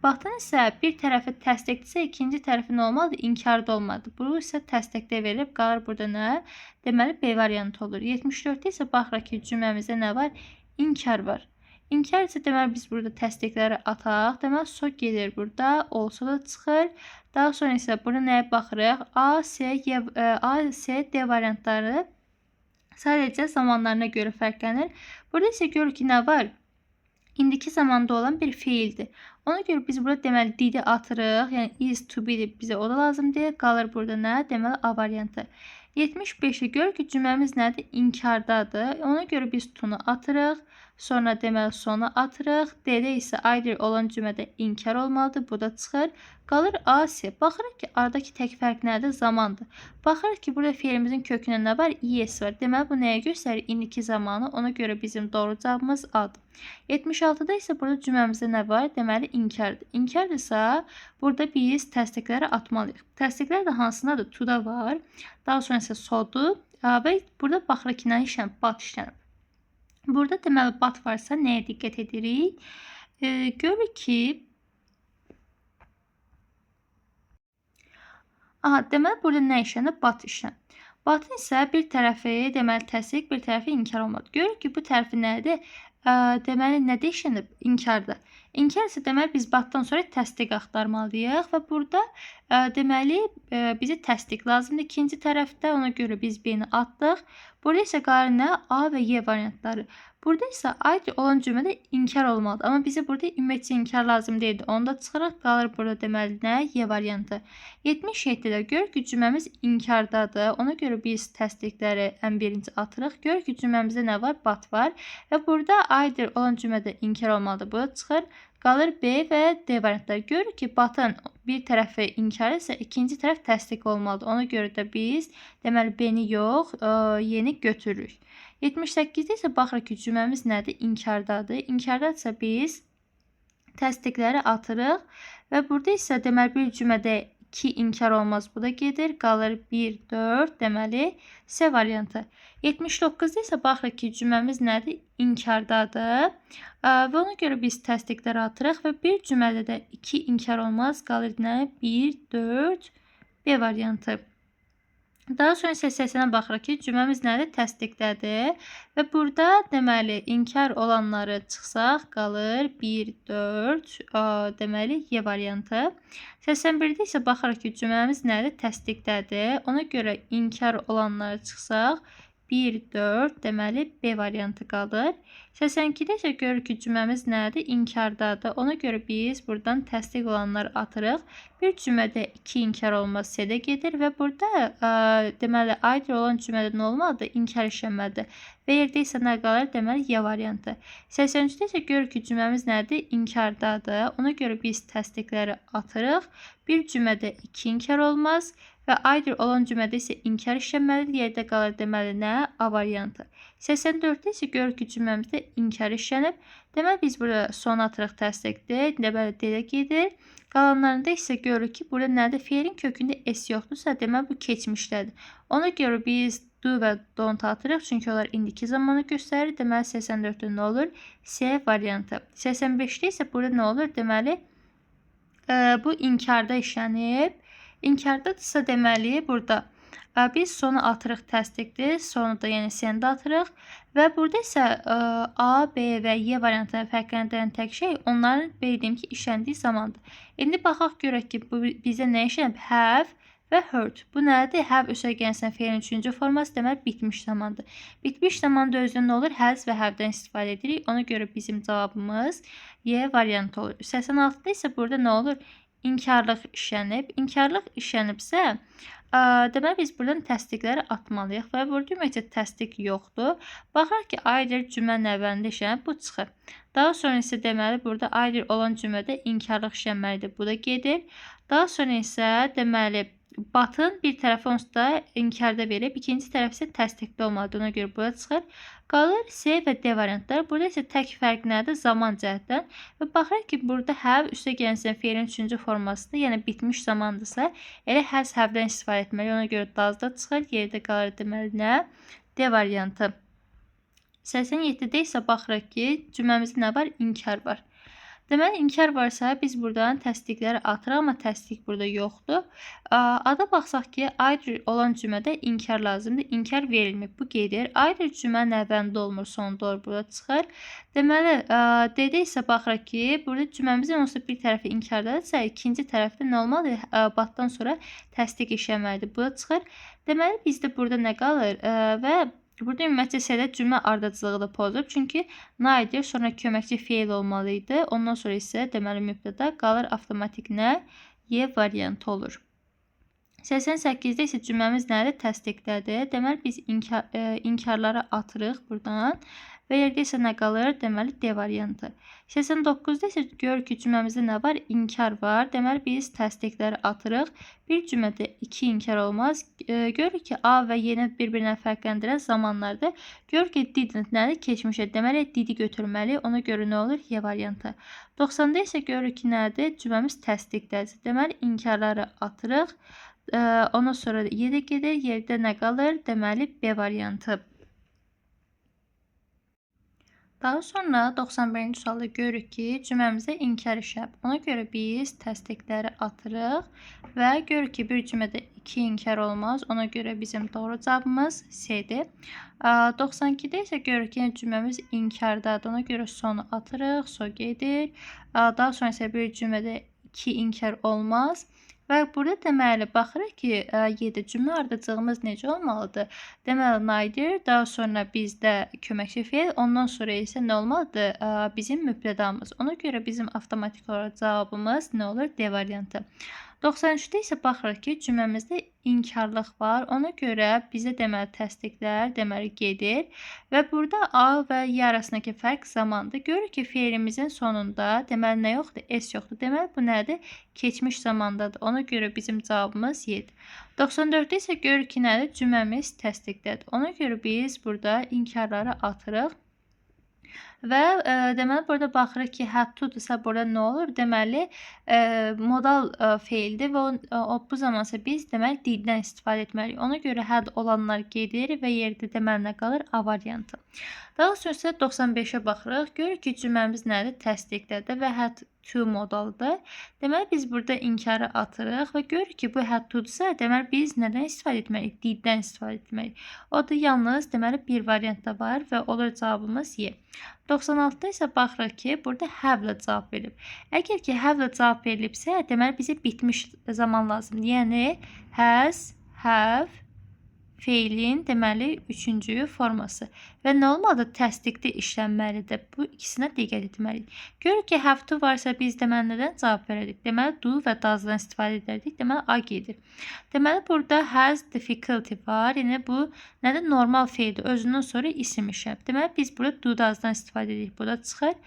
But-ın isə bir tərəfi təsdiqdirsə, ikinci tərəfi nə olmalıdır? İnkarda olmalıdır. Bu isə təsdiqdə verilib, qalır burada nə? Deməli, B variantı olur. 74-də isə baxırıq ki, cümləmizdə nə var? İnkar var. İnkar isə deməli biz burada təsdiqləri ataq. Deməli so gedir burada, olsa da çıxır. Daha sonra isə burada nəyə baxırıq? A, C, Y, A, C, D variantları sadəcə zamanlarına görə fərqlənir. Burada isə görürük ki, nə var? İndiki zamanda olan bir feildir. Ona görə biz burada deməli did-i atırıq. Yəni is to be bizə o da lazım deyil. Qalır burada nə? Deməli A variantı. 75-i görürük ki, cümləmiz nədir? İnkardadır. Ona görə biz to-nu atırıq. Sonra deməli sonu atırıq. D-də isə either olan cümlədə inkar olmalıdır. Bu da çıxır. Qalır A, C. Baxırıq ki, aradakı tək fərq nədir? Zamandır. Baxırıq ki, burada feilimizin kökünə nə var? ES var. Deməli, bu nəyə göstərir? İndiki zamanı. Ona görə bizim doğru cavabımız A-dır. 76-da isə burada cümləmizdə nə var? Deməli, inkardır. İnkardırsa, burada biz təsdiqləri atmalıyıq. Təsdiqlər də hansındadır? To-da var. Daha sonra isə so-dur. Və burada baxırıq ki, nə işlənib? But işlənib. Burada deməli but varsa nəyə diqqət edirik? Görürük ki, aha, deməli burada nə işlənib? But işlənib. But-ın isə bir tərəfi deməli təsdiq, bir tərəfi inkar olmalıdır. Görürük ki, bu tərəfi nədir? Deməli nədə işlənib? İnkarda. İnkar isə deməli biz but-dan sonra təsdiq axtarmalıyıq və burada deməli bizə təsdiq lazımdır. İkinci tərəfdə ona görə biz B-ni atdıq. Burada isə qalır nə? A və Y variantları. Burada isə either olan cümlədə inkar olmalıdır. Amma bizə burada ümumiyyətcə inkar lazım deyildi. Onu da çıxırıq. Qalır burada deməli nə? Y variantı. 77-də görürük ki, cümləmiz inkardadır. Ona görə biz təsdiqləri ən birinci atırıq. Görürük ki, cümləmizdə nə var? But var. Və burada either olan cümlədə inkar olmalıdır. Bu da çıxır. Qalır B və D variantları. Görürük ki, but-ın bir tərəfi inkar isə ikinci tərəf təsdiq olmalıdır. Ona görə də biz deməli B-ni yox, Y-ni götürürük. 78-də isə baxırıq ki, cümləmiz nədir? İnkardadır. İnkardadırsa biz təsdiqləri atırıq və burada isə deməli bir cümlədə 2 inkar olmaz, bu da gedir. Qalır 1, 4, deməli C variantı. 79-da isə baxırıq ki, cümləmiz nədir? İnkardadır. Və ona görə biz təsdiqləri atırıq və bir cümlədə də 2 inkar olmaz. Qalır nə? 1, 4, B variantı. Daha sonra isə 80-ə baxırıq ki, cümləmiz nədir? Təsdiqdədir. Və burada deməli inkar olanları çıxsaq qalır 1, 4, deməli Y variantı. 81-də isə baxırıq ki, cümləmiz nədir? Təsdiqdədir. Ona görə inkar olanları çıxsaq 1, 4, deməli B variantı qalır. 82-də isə görürük ki, cümləmiz nədir? İnkardadır. Ona görə biz buradan təsdiq olanları atırıq. Bir cümlədə 2 inkar olmaz, C-də gedir və burada deməli either olan cümlədə nə olmalıdır? İnkar işlənməlidir. Və yerdə isə nə qalır? Deməli Y variantı. 83-də isə görürük ki, cümləmiz nədir? İnkardadır. Ona görə biz təsdiqləri atırıq. Bir cümlədə 2 inkar olmaz və either olan cümlədə isə inkar işlənməlidir. Yerdə qalır deməli nə? A variantı. 84-də isə görürük ki, cümləmizdə inkar işlənib. Deməli biz burada son atırıq təsdiqdir. Deməli D-də gedir. Qalanlarında isə görürük ki, burada nədir? Feilin kökündə S yoxdursa, deməli bu keçmişdədir. Ona görə biz do və don't atırıq. Çünki onlar indiki zamanı göstərir. Deməli 84-də nə olur? C variantı. 85-də isə burada nə olur? Deməli bu inkarda işlənib. İnkardadırsa deməli burada biz sonu atırıq təsdiqdir. Sonu da yəni C-ni də atırıq. Və burada isə A, B və Y variantlarını fərqləndirən tək şey onların belə deyim ki, işləndiyi zamandır. İndi baxaq görək ki, bu bizə nə işlənib? Have və heard. Bu nədir? Have üstə gəlsin feilin üçüncü forması, deməli bitmiş zamandır. Bitmiş zamanda özünə nə olur? Has və have-dən istifadə edirik. Ona görə bizim cavabımız Y variantı olur. 86-da isə burada nə olur? İnkarlıq işlənib. İnkarlıq işlənibsə, deməli biz buradan təsdiqləri atmalıyıq və burada ümumiyyətcə təsdiq yoxdur. Baxırıq ki, either cümlənin əvvəlində işlənib, bu çıxır. Daha sonra isə deməli burada either olan cümlədə inkarlıq işlənməlidir. Bu da gedir. Daha sonra isə deməli but-ın bir tərəfi onsuz da inkarda verib, ikinci tərəf isə təsdiqdə olmalıdır. Ona görə bura çıxır. Qalır C və D variantları. Burada isə tək fərq nədir? Zaman cəhətdən. Və baxırıq ki, burada have üstə gəlsin feilin üçüncü formasıdır. Yəni bitmiş zamandırsa, elə has have-dən istifadə etməliyik. Ona görə does da çıxır. Yerdə qalır deməli nə? D variantı. 87-də isə baxırıq ki, cümləmizdə nə var? İnkar var. Deməli, inkar varsa biz buradan təsdiqləri atırıq, amma təsdiq burada yoxdur. A-da baxsaq ki, either olan cümlədə inkar lazımdır. İnkar verilmir. Bu gedir. Either cümlənin əvvəlində olmur, sonunda olur. Burada çıxır. Deməli, D-də isə baxırıq ki, burada cümləmizin onsuz bir tərəfi inkardadırsa, ikinci tərəfdə nə olmalıdır? But-dan sonra təsdiq işləməlidir. Bu da çıxır. Deməli, bizdə burada nə qalır? Və burada ümumiyyətcə C-də cümlə ardıcıllığı da pozulub. Çünki neither sonra köməkçi feil olmalı idi. Ondan sonra isə deməli mübtəda qalır avtomatik nə? Y variantı olur. 88-də isə cümləmiz nədir? Təsdiqdədir. Deməli biz inkarları atırıq buradan. Və yerdə isə nə qalır? Deməli D variantı. 89-da isə görürük ki, cümləmizdə nə var? İnkar var. Deməli biz təsdiqləri atırıq. Bir cümlədə 2 inkar olmaz. Görürük ki, A və Y-ni bir-birindən fərqləndirən zamanlardır. Görürük ki, didn't nədir? Keçmişə. Deməli did-i götürməli. Ona görə nə olur? Y variantı. 90-da isə görürük ki, nədir? Cümləmiz təsdiqdədir. Deməli inkarları atırıq. Ondan sonra Y də gedir. Yerdə nə qalır? Deməli B variantı. Daha sonra 91-ci sualda görürük ki, cümləmizdə inkar işlənib. Ona görə biz təsdiqləri atırıq və görürük ki, bir cümlədə 2 inkar olmaz. Ona görə bizim doğru cavabımız C-dir. 92-də isə görürük ki, cümləmiz inkardadır. Ona görə sonu atırıq, so gedir. Daha sonra isə bir cümlədə 2 inkar olmaz. Və burada deməli baxırıq ki, 7 cümlə ardıcılığımız necə olmalıdır? Deməli neither, daha sonra bizdə köməkçi feil, ondan sonra isə nə olmalıdır? Bizim mübtədamız. Ona görə bizim avtomatik olaraq cavabımız nə olur? D variantı. 93-də isə baxırıq ki, cümləmizdə inkarlıq var. Ona görə bizə deməli təsdiqlər deməli gedir. Və burada A və Y arasındakı fərq zamandır. Görürük ki, feilimizin sonunda deməli nə yoxdur? S yoxdur. Deməli bu nədir? Keçmiş zamandadır. Ona görə bizim cavabımız Y-dir. 94-də isə görürük ki, nədir? Cümləmiz təsdiqdədir. Ona görə biz burada inkarları atırıq. Və deməli burada baxırıq ki, had to-dursa burada nə olur? Deməli modal feildir və o bu zamansa biz deməli did-dən istifadə etməliyik. Ona görə had olanlar gedir və yerdə deməli nə qalır? A variantı. Daha sonra isə 95-ə baxırıq. Görürük ki, cümləmiz nədir? Təsdiqdədir və had to modalıdır. Deməli biz burada inkarı atırıq və görürük ki, bu had to-dursa, deməli biz nədən istifadə etməliyik? Did-dən istifadə etməliyik. O da yalnız deməli bir variantda var və olur cavabımız Y. 96-da isə baxırıq ki, burada have-lə cavab verilib. Əgər ki, have-lə cavab verilibsə, deməli bizə bitmiş zaman lazımdır. Yəni has, have feilin deməli üçüncü forması. Və nə olmalıdır? Təsdiqdə işlənməlidir. Bu ikisinə diqqət etməliyik. Görürük ki, have to varsa biz deməli nədən cavab verərdik? Deməli do və does-dan istifadə edərdik. Deməli A gedir. Deməli burada has difficulty var. Yəni bu nədir? Normal feildir. Özündən sonra isim işlənib. Deməli biz burada do, does-dan istifadə edirik. Burada çıxır.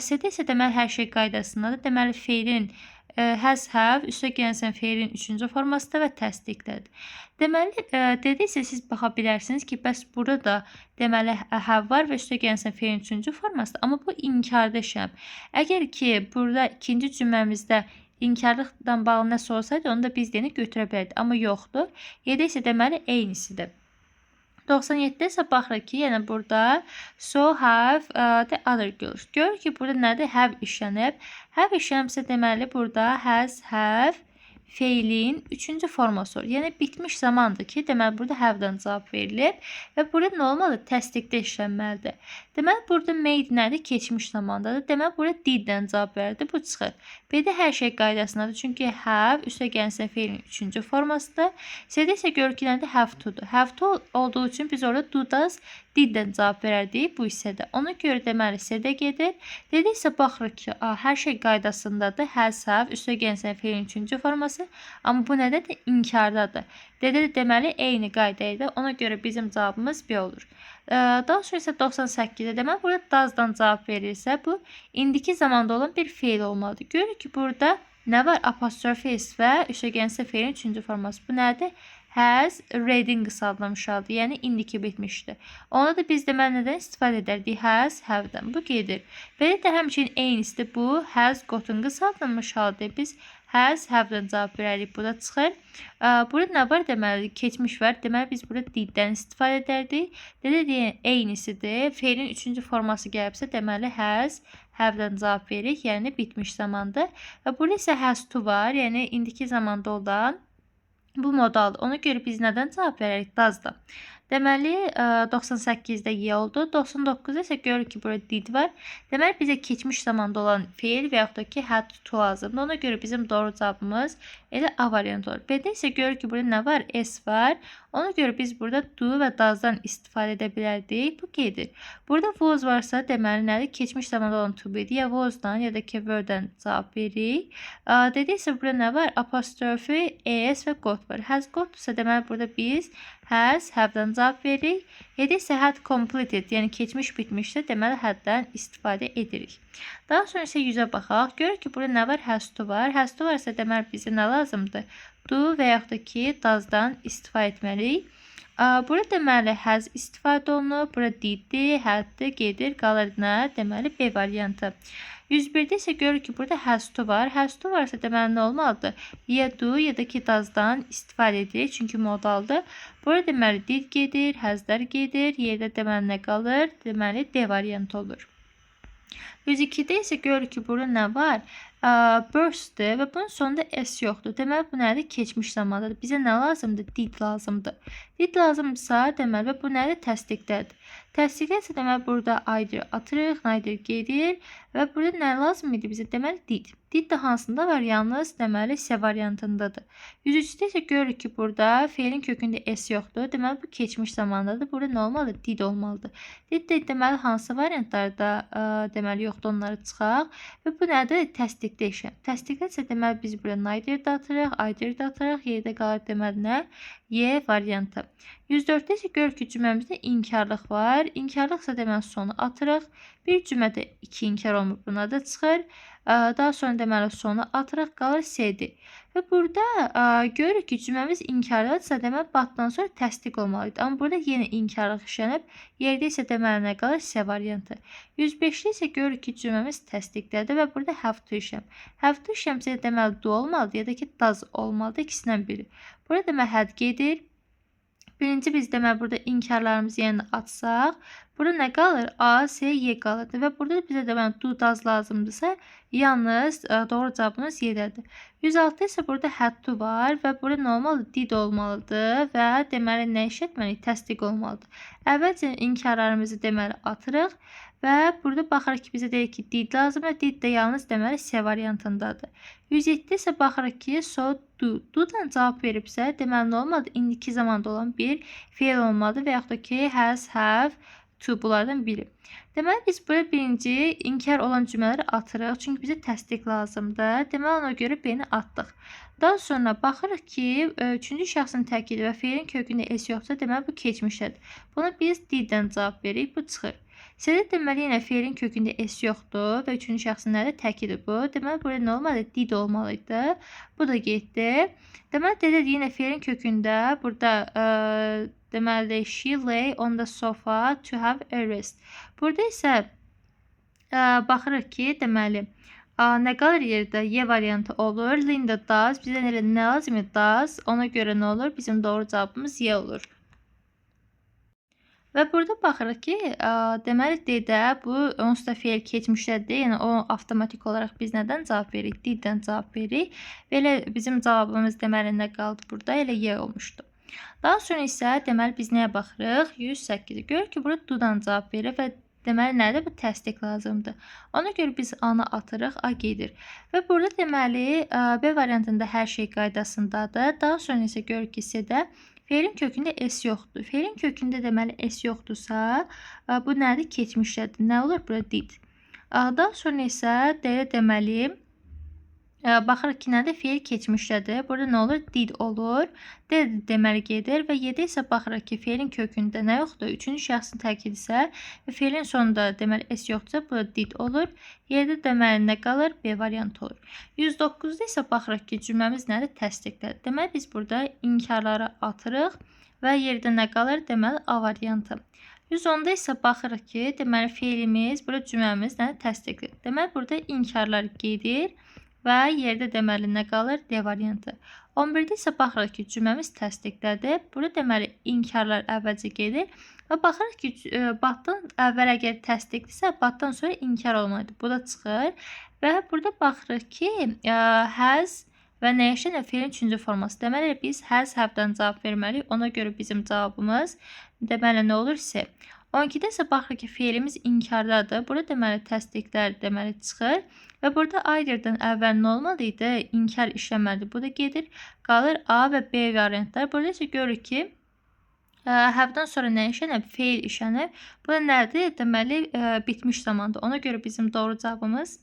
C-də isə deməli hər şey qaydasındadır. Deməli feilin has, have üstə gələn feilin üçüncü formasıdır və təsdiqdədir. Deməli, D-də isə siz baxa bilərsiniz ki, bəs burada da deməli have var və üstə gələn feilin üçüncü formasıdır. Amma bu inkarda işlənib. Əgər ki, burada ikinci cümləmizdə inkarlıqla bağlı nəsə olsaydı, onu da biz deyəni götürə bilərdik. Amma yoxdur. Y-də isə deməli eynisidir. 97-də isə baxırıq ki, yəni burada so have the other girls. Görürük ki, burada nədir? Have işlənib. Have işlənibsə deməli burada has, have feilin üçüncü forması olur. Yəni bitmiş zamandır ki, deməli burada have-dan cavab verilib və burada nə olmalıdır? Təsdiqdə işlənməlidir. Deməli burada made nədir? Keçmiş zamandadır. Deməli burada did-dən cavab verildi. Bu çıxır. B-də hər şey qaydasındadır. Çünki have üstə gəlsin feilin üçüncü formasıdır. C-də isə görürük ki, nədir? Have to-dur. Have to olduğu üçün biz orada do, does, did-dən cavab verərdik bu hissədə. Ona görə deməli C-də gedir. D-də isə baxırıq ki, hər şey qaydasındadır. Has, have üstə gəlsin feilin üçüncü forması. Amma bu nədədir? İnkardadır. D-də də deməli eyni qayda idi. Ona görə bizim cavabımız B olur. Daha sonra isə 98-də deməli burada does-dan cavab verilirsə, bu indiki zamanda olan bir feil olmalıdır. Görürük ki, burada nə var? Apostrof S və üstə gəlsin feilin üçüncü forması. Bu nədir? Has read-in qısaldılmış haldır. Yəni indiki bitmişdir. Ona da biz deməli nədən istifadə edərdik? Has, have-dən. Bu gedir. Belə də həmçinin eynisidir. Bu has got-un qısaldılmış halıdır. Biz has, have-dən cavab verərik. Bu da çıxır. Burada nə var? Deməli, keçmiş var. Deməli, biz burada did-dən istifadə edərdik. D-də deyən eynisidir. Feilin üçüncü forması gəlibsə, deməli, has, have-dən cavab veririk. Yəni, bitmiş zamandır. Və burada isə has to var. Yəni, indiki zamanda olan bu modaldır. Ona görə biz nədən cavab verərik? Does-dan. Deməli, 98-də Y oldu. 99-da isə görürük ki, burada did var. Deməli, bizə keçmiş zamanda olan feil və yaxud da ki, had to lazımdır. Ona görə bizim doğru cavabımız elə A variantı olur. B-də isə görürük ki, burada nə var? S var. Ona görə biz burada do və does-dan istifadə edə bilərdik. Bu gedir. Burada was varsa, deməli, nədir? Keçmiş zamanda olan to be-dir. Ya was-dan, ya da ki, were-dən cavab veririk. D-də isə burada nə var? Apostrofi, S və got var. Has got isə deməli, burada biz has, have-dan cavab veririk. E-də isə had completed, yəni keçmiş bitmişsə, deməli had-dan istifadə edirik. Daha sonra isə 100-ə baxaq. Görürük ki, burada nə var? Has to var. Has to varsa, deməli bizə nə lazımdır? Do və yaxud da ki, does-dan istifadə etməliyik. Burada deməli has istifadə olunub, burada did-dir, had-dir, gedir, qalır nə? Deməli B variantı. 101-də isə görürük ki, burada has to var. Has to varsa deməli nə olmalıdır? Ya do ya da ki does-dan istifadə edirik, çünki modaldır. Burada deməli did gedir, has-lar gedir, yerdə deməli nə qalır? Deməli D variantı olur. 102-də isə görürük ki, burada nə var? Burst-dir və bunun sonunda S yoxdur. Deməli, bu nədir? Keçmiş zamandadır. Bizə nə lazımdır? Did lazımdır. Did lazımdırsa, deməli, və bu nədir? Təsdiqdədir. Təsdiqdə isə deməli, burada either atırıq, neither gedir və burada nə lazım idi bizə? Deməli, did. Did də hansında var? Yalnız, deməli, C variantındadır. 103-də isə görürük ki, burada feilin kökündə S yoxdur. Deməli, bu keçmiş zamandadır. Burada nə olmalıdır? Did olmalıdır. Did də deməli, hansı variantlarda deməli, yoxdur, onları çıxaq. Və bu nədir? Təsdiqdə işləm. Təsdiqdə isə deməli, biz burada neither də atırıq, either də atırıq. Yerdə qalır deməli nə? Y variantı. 104-də isə görürük ki, cümləmizdə inkarlıq var. İnkarlıqsa deməli sonu atırıq. Bir cümlədə 2 inkar olmur, buna da çıxır. Daha sonra deməli sonu atırıq, qalır CD. Və burada görürük ki, cümləmiz inkarlıqdırsa, deməli but-dan sonra təsdiq olmalıdır. Amma burada yenə inkarlıq işlənib. Yerdə isə deməli nə qalır? C variantı. 105-də isə görürük ki, cümləmiz təsdiqdədir və burada have to işləm. Have to işləmsə deməli do olmalıdır ya da ki, does olmalıdır, ikisindən biri. Burada deməli had gedir. Birinci biz deməli burada inkarlarımızı yenə atsaq, burada nə qalır? A, C, Y qalırdı və burada bizə deməli do, does lazımdırsa, yalnız doğru cavabımız Y-dədir. 106 isə burada had to var və burada nə olmalıdır? Did olmalıdır və deməli nə işlətməliyik? Təsdiq olmalıdır. Əvvəlcə inkarlarımızı deməli atırıq və burada baxırıq ki, bizə deyir ki, did lazımdır. Did də yalnız deməli C variantındadır. 107 isə baxırıq ki, so do. Do-dan cavab veribsə, deməli nə olmalıdır? İndiki zamanda olan bir feil olmalıdır və yaxud da ki, has, have, to bunlardan biri. Deməli biz burada birinci inkar olan cümlələri atırıq. Çünki bizə təsdiq lazımdır. Deməli ona görə B-ni atdıq. Daha sonra baxırıq ki, üçüncü şəxsin təkidi və feilin kökündə s yoxsa, deməli bu keçmişdədir. Bunu biz did-dən cavab veririk, bu çıxır. C-də deməli yenə feilin kökündə s yoxdur və üçüncü şəxsin nədir? Təkidir bu. Deməli burada nə olmalıdır? Did olmalıdır. Bu da getdi. Deməli D-də yenə feilin kökündə burada deməli she lay on the sofa to have a rest. Burada isə baxırıq ki, deməli nə qalır yerdə? Y variantı olur. Linda does. Bizə nə lazımdır? Does. Ona görə nə olur? Bizim doğru cavabımız Y olur. Və burada baxırıq ki, deməli D-də bu onsuz da feil keçmişdədir. Yəni o avtomatik olaraq biz nədən cavab veririk? Did-dən cavab veririk. Belə bizim cavabımız deməli nə qaldı burada? Elə Y olmuşdu. Daha sonra isə deməli biz nəyə baxırıq? 108-i. Görürük ki, burada do-dan cavab verir və deməli nədir? Bu təsdiq lazımdır. Ona görə biz A-nı atırıq, A gedir. Və burada deməli B variantında hər şey qaydasındadır. Daha sonra isə görürük ki, C-də feilin kökündə s yoxdur. Feilin kökündə deməli s yoxdursa, bu nədir? Keçmişdədir. Nə olur? Burada did. Daha sonra isə D-də deməli baxırıq ki, nədir? Feil keçmişdədir. Burada nə olur? Did olur. D deməli gedir və Y-də isə baxırıq ki, feilin kökündə nə yoxdur? Üçüncü şəxsin təkidi isə və feilin sonunda deməli s yoxdursa, burada did olur. Y-də deməli nə qalır? B variantı olur. 109-da isə baxırıq ki, cümləmiz nədir? Təsdiqdədir. Deməli biz burada inkarları atırıq və yerdə nə qalır? Deməli A variantı. 110-da isə baxırıq ki, deməli feilimiz, burada cümləmiz nədir? Təsdiqdir. Deməli burada inkarlar gedir və yerdə deməli nə qalır? D variantı. 11-də isə baxırıq ki, cümləmiz təsdiqdədir. Burada deməli inkarlar əvvəlcə gedir və baxırıq ki, but-dan əvvəl əgər təsdiqdirsə, but-dan sonra inkar olmalıdır. Bu da çıxır və burada baxırıq ki, has və nə işlənir? Feilin üçüncü forması. Deməli biz has, have-dan cavab verməliyik. Ona görə bizim cavabımız deməli nə olur? C. 12-də isə baxırıq ki, feilimiz inkardadır. Burada deməli təsdiqlər deməli çıxır və burada either-dan əvvəl nə olmalı idi? İnkar işləməlidir. Bu da gedir. Qalır A və B variantları. Burada isə görürük ki, have-dan sonra nə işlənib? Feil işlənib. Bu da nədir? Deməli bitmiş zamandır. Ona görə bizim doğru cavabımız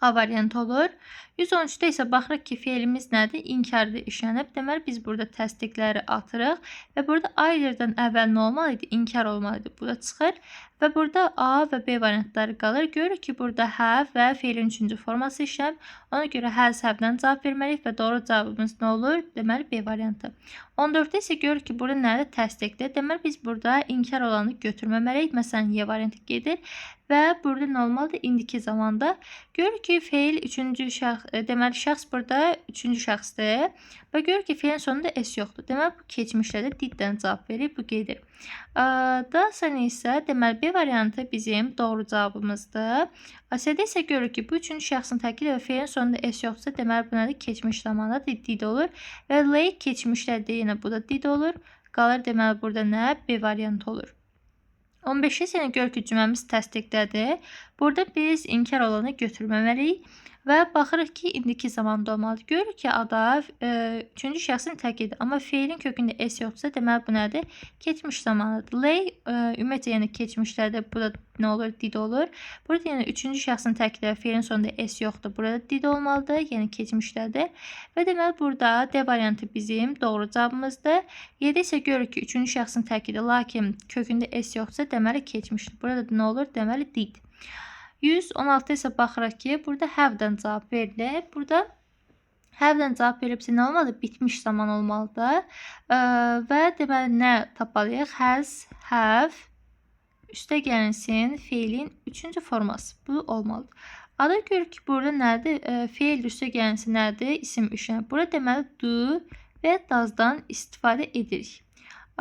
A variantı olur. 113-də isə baxırıq ki, feilimiz nədir? İnkarda işlənib. Deməli biz burada təsdiqləri atırıq və burada either-dan əvvəl nə olmalı idi? İnkar olmalı idi. Bu da çıxır və burada A və B variantları qalır. Görürük ki, burada have və feilin üçüncü forması işlənib. Ona görə has, have-dan cavab verməliyik və doğru cavabımız nə olur? Deməli B variantı. 14-də isə görürük ki, burada nədir? Təsdiqdir. Deməli biz burada inkar olanı götürməməliyik. Məsələn, Y variantı gedir və burada nə olmalıdır? İndiki zamanda. Görürük ki, feil üçüncü şəxs, deməli şəxs burada üçüncü şəxsdir və görürük ki, feilin sonunda s yoxdur. Deməli bu keçmişdə də did-dən cavab verir, bu gedir. Daha sonra isə deməli B variantı bizim doğru cavabımızdır. C-də isə görürük ki, bu üçüncü şəxsin təkidi və feilin sonunda s yoxdursa, deməli bu nədir? Keçmiş zamanda did olur və lay keçmişdədir, yenə bu da did olur. Qalır deməli burada nə? B variantı olur. 15-ci isə görürük ki, cümləmiz təsdiqdədir. Burada biz inkar olanı götürməməliyik. Və baxırıq ki, indiki zamanda olmalıdır. Görürük ki, A-da üçüncü şəxsin təkidir. Amma feilin kökündə S yoxdursa, deməli bu nədir? Keçmiş zamanıdır. Lay ümumiyyətcə yəni keçmişlərdə burada nə olur? Did olur. Burada yəni üçüncü şəxsin təkidir. Feilin sonunda S yoxdur. Burada did olmalıdır. Yəni keçmişlərdə. Və deməli burada D variantı bizim doğru cavabımızdır. Y-də isə görürük ki, üçüncü şəxsin təkidir. Lakin kökündə S yoxdursa, deməli keçmişdir. Burada nə olur? Deməli did. 116 isə baxırıq ki, burada have-dən cavab verilir. Burada have-dən cavab verilibsə nə olmalıdır? Bitmiş zaman olmalıdır. Və deməli nə tapmalıyıq? Has, have üstə gəlinsin feilin üçüncü forması. Bu olmalıdır. A-da görürük ki, burada nədir? Feil üstə gəlinsin nədir? İsim işlənir. Burada deməli do və does-dan istifadə edirik.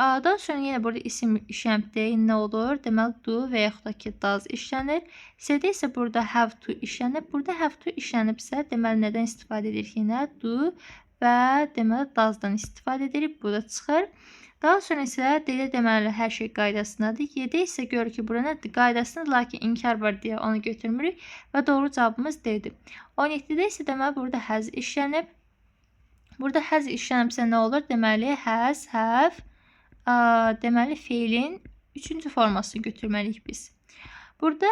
Daha sonra yenə burada isim işlənib nə olur? Deməli do və yaxud da ki does işlənir. C-də isə burada have to işlənib. Burada have to işlənibsə, deməli nədən istifadə edirik yenə? Do və deməli does-dan istifadə edirik. Bu da çıxır. Daha sonra isə D-də deməli hər şey qaydasındadır. Y-də isə görürük ki, burada nədir? Qaydasındadır, lakin inkar var deyə onu götürmürük və doğru cavabımız D-dir. 17-də isə deməli burada has işlənib. Burada has işlənibsə nə olur? Deməli has, have, deməli feilin üçüncü formasını götürməliyik biz. Burada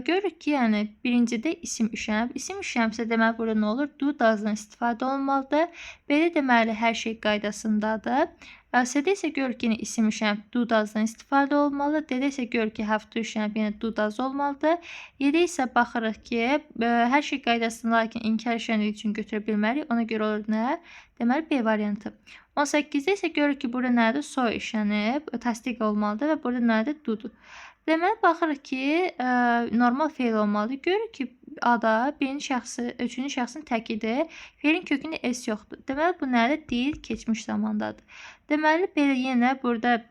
görürük ki, yəni birincidə isim işlənib. İsim işlənibsə deməli burada nə olur? Do, does-dan istifadə olunmalıdır. B-də deməli hər şey qaydasındadır. C-də isə görürük ki, yenə isim işlənib, do, does-dan istifadə olunmalıdır. D-də isə görürük ki, have to işlənib, yenə do, does olmalıdır. Y-də isə baxırıq ki, hər şey qaydasında, lakin inkar işləndiyi üçün götürə bilmərik. Ona görə olur nə? Deməli B variantı. 18-də isə görürük ki, burada nədir? So işlənib, təsdiq olmalıdır və burada nədir? Do-dur. Deməli, baxırıq ki, normal feil olmalıdır. Görürük ki, A-da birinci şəxsi, üçüncü şəxsin təkidir. Feilin kökündə S yoxdur. Deməli, bu nədir? Did, keçmiş zamandadır. Deməli, belə yenə burada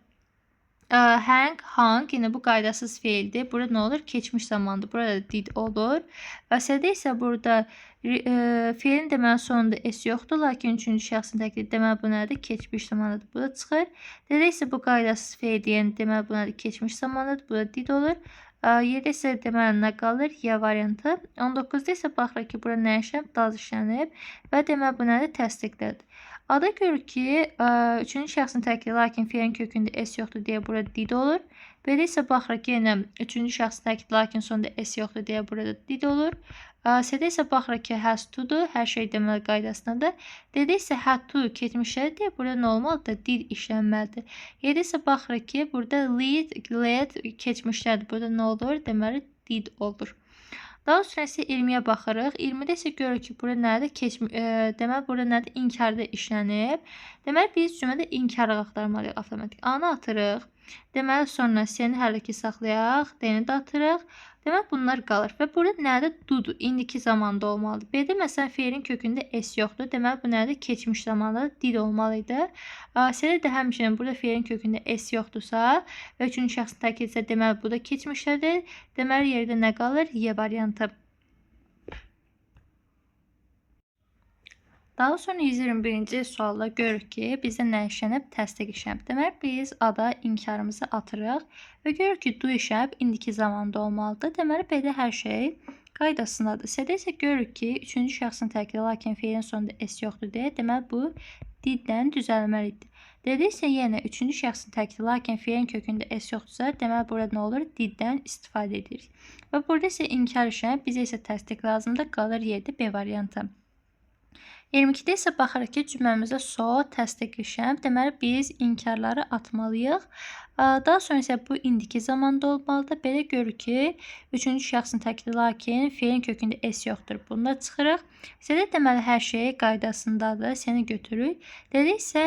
hang, hung, yenə bu qaydasız feildir. Burada nə olur? Keçmiş zamandır. Burada did olur. Və C-də isə burada feilin deməli sonunda S yoxdur, lakin üçüncü şəxsin təkidir. Deməli, bu nədir? Keçmiş zamandadır. Bu da çıxır. D-də isə bu qaydasız feil, yəni deməli, bu nədir? Keçmiş zamandadır. Bu da did olur. Y-də isə deməli nə qalır? Y variantı. 19-da isə baxırıq ki, burada nə işlənib? Does işlənib və deməli, bu nədir? Təsdiqdədir. A-da görürük ki, üçüncü şəxsin təkili, lakin feilin kökündə S yoxdur deyə burada did olur. B-də isə baxırıq ki, yenə üçüncü şəxsin təkili, lakin sonunda S yoxdur deyə burada did olur. C-də isə baxırıq ki, has to-dur, hər şey deməli qaydasındadır. D-də isə had to keçmişlərdir deyə burada nə olmalıdır? Did işlənməlidir. Y-də isə baxırıq ki, burada lead, led keçmişlərdir. Burada nə olur? Deməli, did olur. Daha sonra isə 20-yə baxırıq. 20-də isə görürük ki, burada nədir? Deməli, burada nədir? İnkarda işlənib. Deməli, biz cümlədə inkarı axtarmalıyıq avtomatik. A-nı atırıq. Deməli, sonra C-ni hələ ki saxlayaq. D-ni də atırıq. Deməli, bunlar qalır. Və burada nədir? Do-dur. İndiki zamanda olmalıdır. B-də məsələn, feilin kökündə S yoxdur. Deməli, bu nədir? Keçmiş zamanda did olmalıdır. C-də də həmçinin burada feilin kökündə S yoxdursa və üçüncü şəxsin təkilsə, deməli, bu da keçmişdədir. Deməli, yerdə nə qalır? Y variantı. Daha sonra 121-ci sualda görürük ki, bizdə nə işlənib? Təsdiq işlənib. Deməli, biz A-da inkarımızı atırıq və görürük ki, do işlənib, indiki zamanda olmalıdır. Deməli, B-də hər şey qaydasındadır. C-də isə görürük ki, üçüncü şəxsin təkili, lakin feilin sonunda S yoxdur deyə, deməli, bu did-dən düzəlməlidir. D-də isə yenə üçüncü şəxsin təkili, lakin feilin kökündə S yoxdursa, deməli, burada nə olur? Did-dən istifadə edirik. Və burada isə inkar işlənib, bizə isə təsdiq lazımdır, qalır yerdə B variantı. 22-də isə baxırıq ki, cümləmizdə so təsdiq işlənib. Deməli, biz inkarları atmalıyıq. Daha sonra isə bu indiki zamanda olmalıdır. Belə görürük ki, üçüncü şəxsin təkili, lakin feilin kökündə S yoxdur. Bunu da çıxırıq. C-də deməli, hər şey qaydasındadır. C-ni götürürük. D-də isə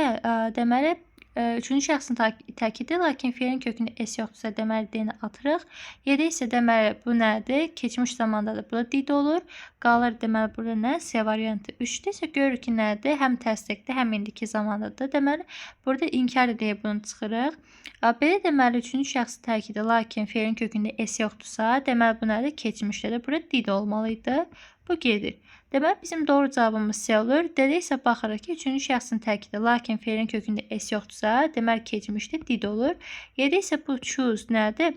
deməli, üçüncü şəxsin təkidir, lakin feilin kökündə S yoxdursa, deməli, D-ni atırıq. Y-də isə deməli, bu nədir? Keçmiş zamandadır. Bu da did olur. Qalır, deməli, burada nə? C variantı. 3-də isə görürük ki, nədir? Həm təsdiqdir, həm indiki zamandadır. Deməli, burada inkar deyə bunu çıxırıq. B-də deməli, üçüncü şəxsin təkidir, lakin feilin kökündə S yoxdursa, deməli, bu nədir? Keçmişdədir. Burada did olmalıdır. Bu gedir. Deməli, bizim doğru cavabımız C olur. D-də isə baxırıq ki, üçüncü şəxsin təkidir, lakin feilin kökündə S yoxdursa, deməli, keçmişdə did olur. Y-də isə bu choose nədir?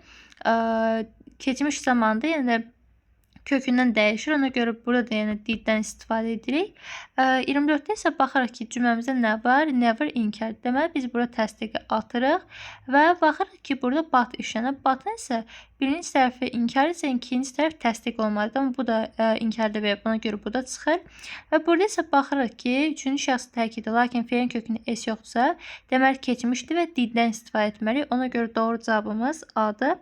Keçmiş zamanda, yəni də Kökündən dəyişir. Ona görə burada da yəni did-dən istifadə edirik. 24-də isə baxırıq ki, cümləmizdə nə var? Never inkar. Deməli, biz burada təsdiqi atırıq və baxırıq ki, burada but işlənir. But-ın isə birinci tərəfi inkar isə ikinci tərəf təsdiq olmalıdır. Amma bu da inkarda verib, buna görə bu da çıxır. Və burada isə baxırıq ki, üçüncü şəxs təkidi, lakin feilin kökündə s yoxdursa, deməli keçmişdir və did-dən istifadə etməliyik. Ona görə doğru cavabımız A-dır.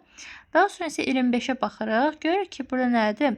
Daha sonra isə 25-ə baxırıq. Görürük ki, burada nədir?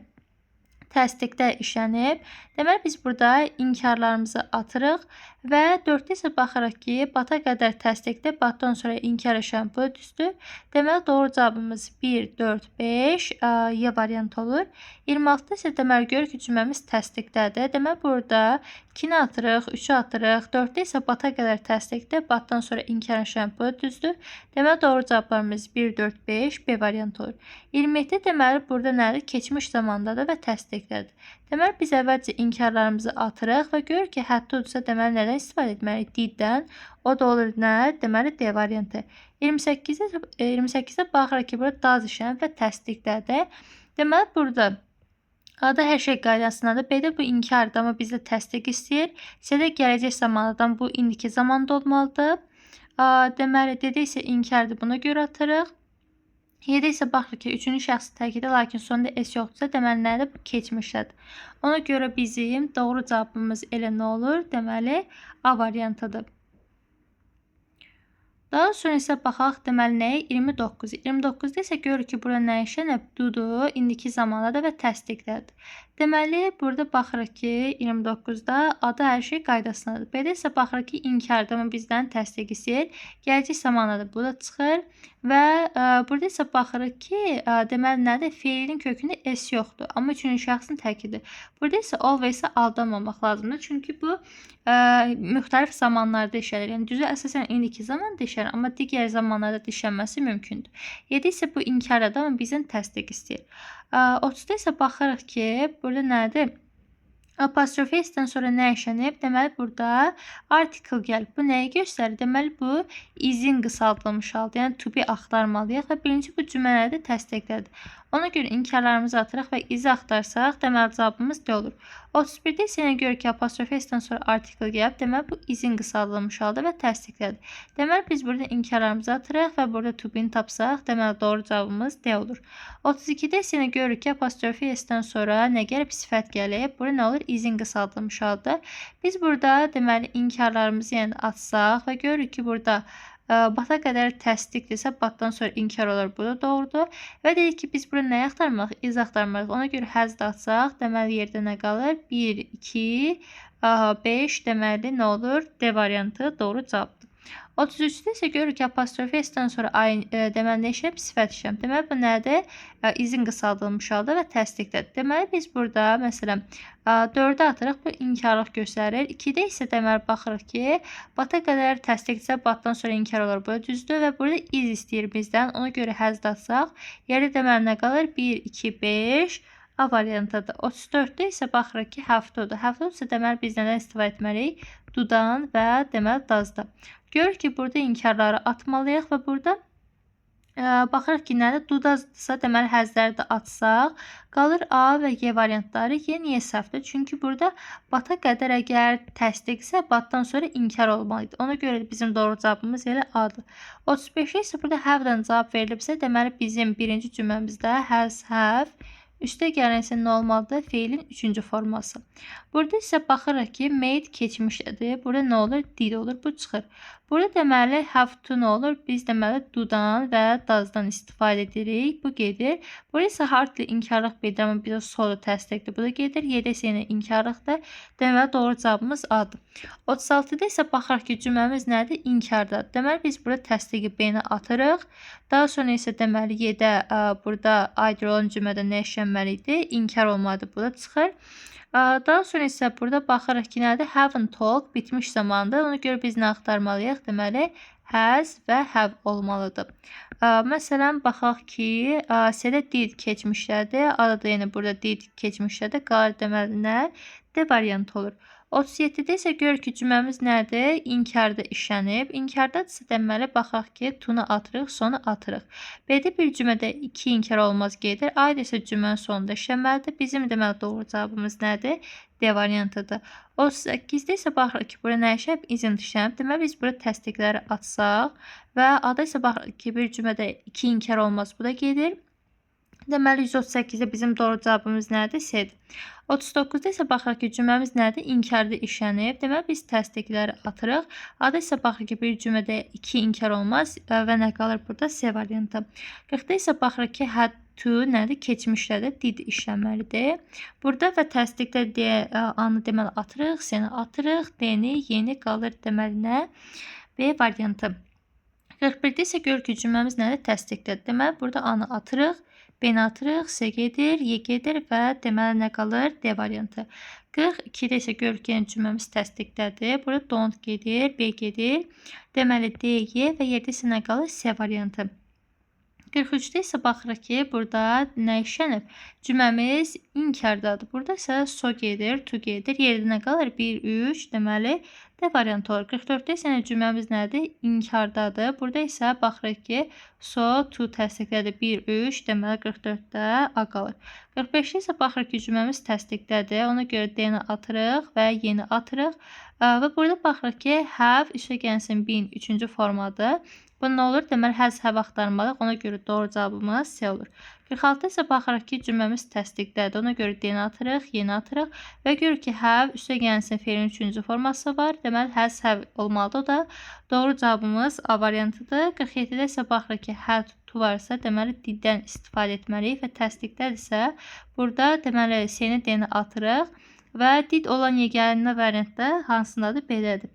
Təsdiqdə işlənib. Deməli, biz burada inkarlarımızı atırıq və 4-də isə baxırıq ki, but-a qədər təsdiqdə, but-dan sonra inkar işlənib. Bu düzdür. Deməli, doğru cavabımız 1, 4, 5 Y variantı olur. 26-da isə deməli, görürük ki, cümləmiz təsdiqdədir. Deməli, burada 2-ni atırıq, 3-ü atırıq. 4-də isə but-a qədər təsdiqdə, but-dan sonra inkar işlənib. Bu düzdür. Deməli, doğru cavablarımız 1, 4, 5 B variantı olur. 27 deməli, burada nədir? Keçmiş zamandadır və təsdiqdədir. Deməli, biz əvvəlcə inkarlarımızı atırıq və görürük ki, had-to'dursa, deməli, nədən istifadə etməliyik? Did-dən. O da olur nə? Deməli, D variantı. 28-də baxırıq ki, burada does işlənib və təsdiqdədir. Deməli, burada A-da hər şey qaydasındadır. B-də bu inkardır, amma bizdə təsdiq istəyir. C-də gələcək zamandan bu indiki zamanda olmalıdır. Deməli, D-də isə inkardır, buna görə atırıq. Y-də isə baxırıq ki, üçüncü şəxs təkidi, lakin sonda S yoxdursa, deməli nədir? Bu keçmişdədir. Ona görə bizim doğru cavabımız elə nə olur? Deməli, A variantıdır. Daha sonra isə baxaq, deməli nəyə? 29. 29-da isə görürük ki, burada nə işlənib? Do-dur, indiki zamandadır və təsdiqdədir. Deməli, burada baxırıq ki, 29-da A-da hər şey qaydasındadır. B-də isə baxırıq ki, inkardır, amma bizdən təsdiq istəyir. Gələcək zamandadır, bu da çıxır. Və burada isə baxırıq ki, deməli nədir? Feilin kökündə S yoxdur, amma üçüncü şəxsin təkidir. Burada isə always-ə aldanmamaq lazımdır. Çünki bu müxtəlif zamanlarda işlənir. Yəni düzü əsasən indiki zamanda işlənir, amma digər zamanlarda işlənməsi mümkündür. 7 isə bu inkardadır, amma bizdən təsdiq istəyir. 30-da isə baxırıq ki, burada nədir? Apostrof S-dən sonra nə işlənib? Deməli, burada article gəlib. Bu nəyi göstərir? Deməli, bu is-in qısaldılmış haldır. Yəni, to be axtarmalıyıq və birinci bu cümlələri də təsdiqlədir. Ona görə inkarlarımızı atırıq və is-i axtarsaq, deməli, cavabımız D olur. 31-də isə yenə görürük ki, apostrof S-dən sonra article gəlib. Deməli, bu is-in qısaldılmış haldır və təsdiqlədir. Deməli, biz burada inkarlarımızı atırıq və burada to be-ni tapsaq, deməli, doğru cavabımız D olur. 32-də isə yenə görürük ki, apostrof S-dən sonra nə gəlib? Sifət gəlib. Burada nə olur? Is-in qısaldılmış haldır. Biz burada, deməli, inkarlarımızı yəni atsaq və görürük ki, burada but-a qədər təsdiqdirsə, but-dan sonra inkar olar. Bu da doğrudur. Və dedik ki, biz burada nəyi axtarmalıyıq? Is axtarmalıyıq. Ona görə has də atsaq, deməli, yerdə nə qalır? 1, 2, 5, deməli, nə olur? D variantı doğru cavabdır. 33-də isə görürük ki, apostrof S-dən sonra deməli, nə işləyib? Sifət işləyib. Deməli, bu nədir? Is-in qısaldılmış halda və təsdiqdədir. Deməli, biz burada, məsələn, 4-ə atırıq, bu inkarlıq göstərir. 2-də isə deməli, baxırıq ki, but-a qədər təsdiqdirsə, but-dan sonra inkar olar. Bu da düzdür və burada is istəyir bizdən. Ona görə has də atsaq, yerdə deməli, nə qalır? 1, 2, 5. A variantıdır. 34-də isə baxırıq ki, have to-dur. Have to-dursa, deməli, biz nədən istifadə etməliyik? Do-dan və deməli, does-da. Görürük ki, burada inkarları atmalıyıq və burada baxırıq ki, nədir? Do does-dırsa, deməli, has-ləri də atsaq, qalır A və Y variantları. Y niyə səhvdir? Çünki burada but-a qədər əgər təsdiqsə, but-dan sonra inkar olmalıydı. Ona görə bizim doğru cavabımız elə A-dır. 35-ə isə burada have-dən cavab verilibsə, deməli, bizim birinci cümləmizdə has, have, üstə gələn isə nə olmalıdır? Feilin üçüncü forması. Burada isə baxırıq ki, made keçmişdədir. Burada nə olur? Did olur. Bu çıxır. Burada deməli, have to nə olur? Biz deməli, do-dan və does-dan istifadə edirik. Bu gedir. Burada isə hardly inkarlıq bildirir, amma bizə so-da təsdiqdir. Bu da gedir. Y-də isə yenə inkarlıqdır. Deməli, doğru cavabımız A-dır. 36-da isə baxırıq ki, cümləmiz nədir? İnkardadır. Deməli, biz burada təsdiqi B-nə atırıq. Daha sonra isə deməli, Y-də burada either olan cümlədə nə işlənməli idi? İnkar olmalıdır. Bu da çıxır. Daha sonra isə burada baxırıq ki, nədir? Haven't talked bitmiş zamandır. Ona görə biz nə axtarmalıyıq? Deməli, has və have olmalıdır. Məsələn, baxaq ki, C-də did keçmişdədir. A-da da yenə burada did keçmişdədir. Qalır deməli nə? D variantı olur. 37-də isə görürük ki, cümləmiz nədir? İnkarda işlənib. İnkardadırsa deməli, baxaq ki, to-nu atırıq, sonu atırıq. B-də bir cümlədə 2 inkar olmaz gedir. A-da isə cümlənin sonunda işlənməlidir. Bizim deməli doğru cavabımız nədir? D variantıdır. 38-də isə baxırıq ki, bura nə işlənib? Isn't işlənib. Deməli, biz bura təsdiqləri atsaq və A-da isə baxırıq ki, bir cümlədə 2 inkar olmaz, bu da gedir. Deməli, 138-də bizim doğru cavabımız nədir? C-dir. 39-da isə baxırıq ki, cümləmiz nədir? İnkarda işlənib. Deməli, biz təsdiqləri atırıq. A-da isə baxırıq ki, bir cümlədə 2 inkar olmaz və nə qalır burada? C variantı. 40-da isə baxırıq ki, had to nədir? Keçmişdədir. Did işlənməlidir. Burada və təsdiqdə D A-nı deməli atırıq, C-ni atırıq, D-ni, Y-ni qalır deməli nə? B variantı. 41-də isə görürük ki, cümləmiz nədir? Təsdiqdədir. Deməli, burada A-nı atırıq, B-ni atırıq, C gedir, Y gedir və deməli nə qalır? D variantı. 42-də isə görürük ki, cümləmiz təsdiqdədir. Burada don't gedir, B gedir. Deməli, D, Y və yerdə isə nə qalır? C variantı. 43-də isə baxırıq ki, burada nə işlənib? Cümləmiz inkardadır. Burada isə so gedir, to gedir. Yerdə nə qalır? 1, 3, deməli, D variantı olur. 44-də isə cümləmiz nədir? İnkardadır. Burada isə baxırıq ki, so, to təsdiqdədir. 1, 3, deməli 44-də A qalır. 45-də isə baxırıq ki, cümləmiz təsdiqdədir. Ona görə D-ni atırıq və Y-ni atırıq. Və burada baxırıq ki, have üstə gəlsin been 3-cü formadır. Bu nə olur? Deməli, has have axtarmalıyıq. Ona görə doğru cavabımız C olur. 46 isə baxırıq ki, cümləmiz təsdiqdədir. Ona görə D-ni atırıq, Y-ni atırıq və görürük ki, have üstə gəlsin feilin 3-cü forması var. Deməli, has have olmalıdır. O da doğru cavabımız A variantıdır. 47-də isə baxırıq ki, had to varsa, deməli, did-dən istifadə etməliyik və təsdiqdədirsə, burada deməli, C-ni, D-ni atırıq və did olan yeganə variantda hansındadır? B-dədir.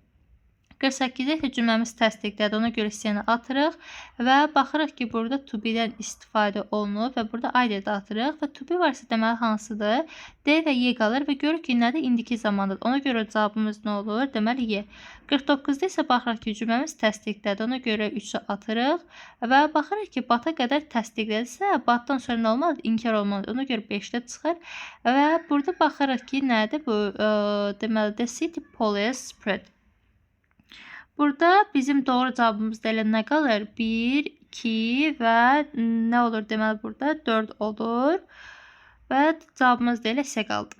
48-də isə cümləmiz təsdiqdədir. Ona görə C-ni atırıq və baxırıq ki, burada to be-dən istifadə olunub və burada either də atırıq və to be varsa deməli hansıdır? D və Y qalır və görürük ki, nədir? İndiki zamandadır. Ona görə cavabımız nə olur? Deməli, Y. 49-da isə baxırıq ki, cümləmiz təsdiqdədir. Ona görə 3-ü atırıq və baxırıq ki, but-a qədər təsdiqdədirsə, but-dan sonra nə olmalıdır? İnkar olmalıdır. Ona görə 5-də çıxır və burada baxırıq ki, nədir bu? Deməli, the city police spread. Burada bizim doğru cavabımız da elə nə qalır? 1, 2 və nə olur deməli burada? 4 olur. Və cavabımız da elə C qaldı.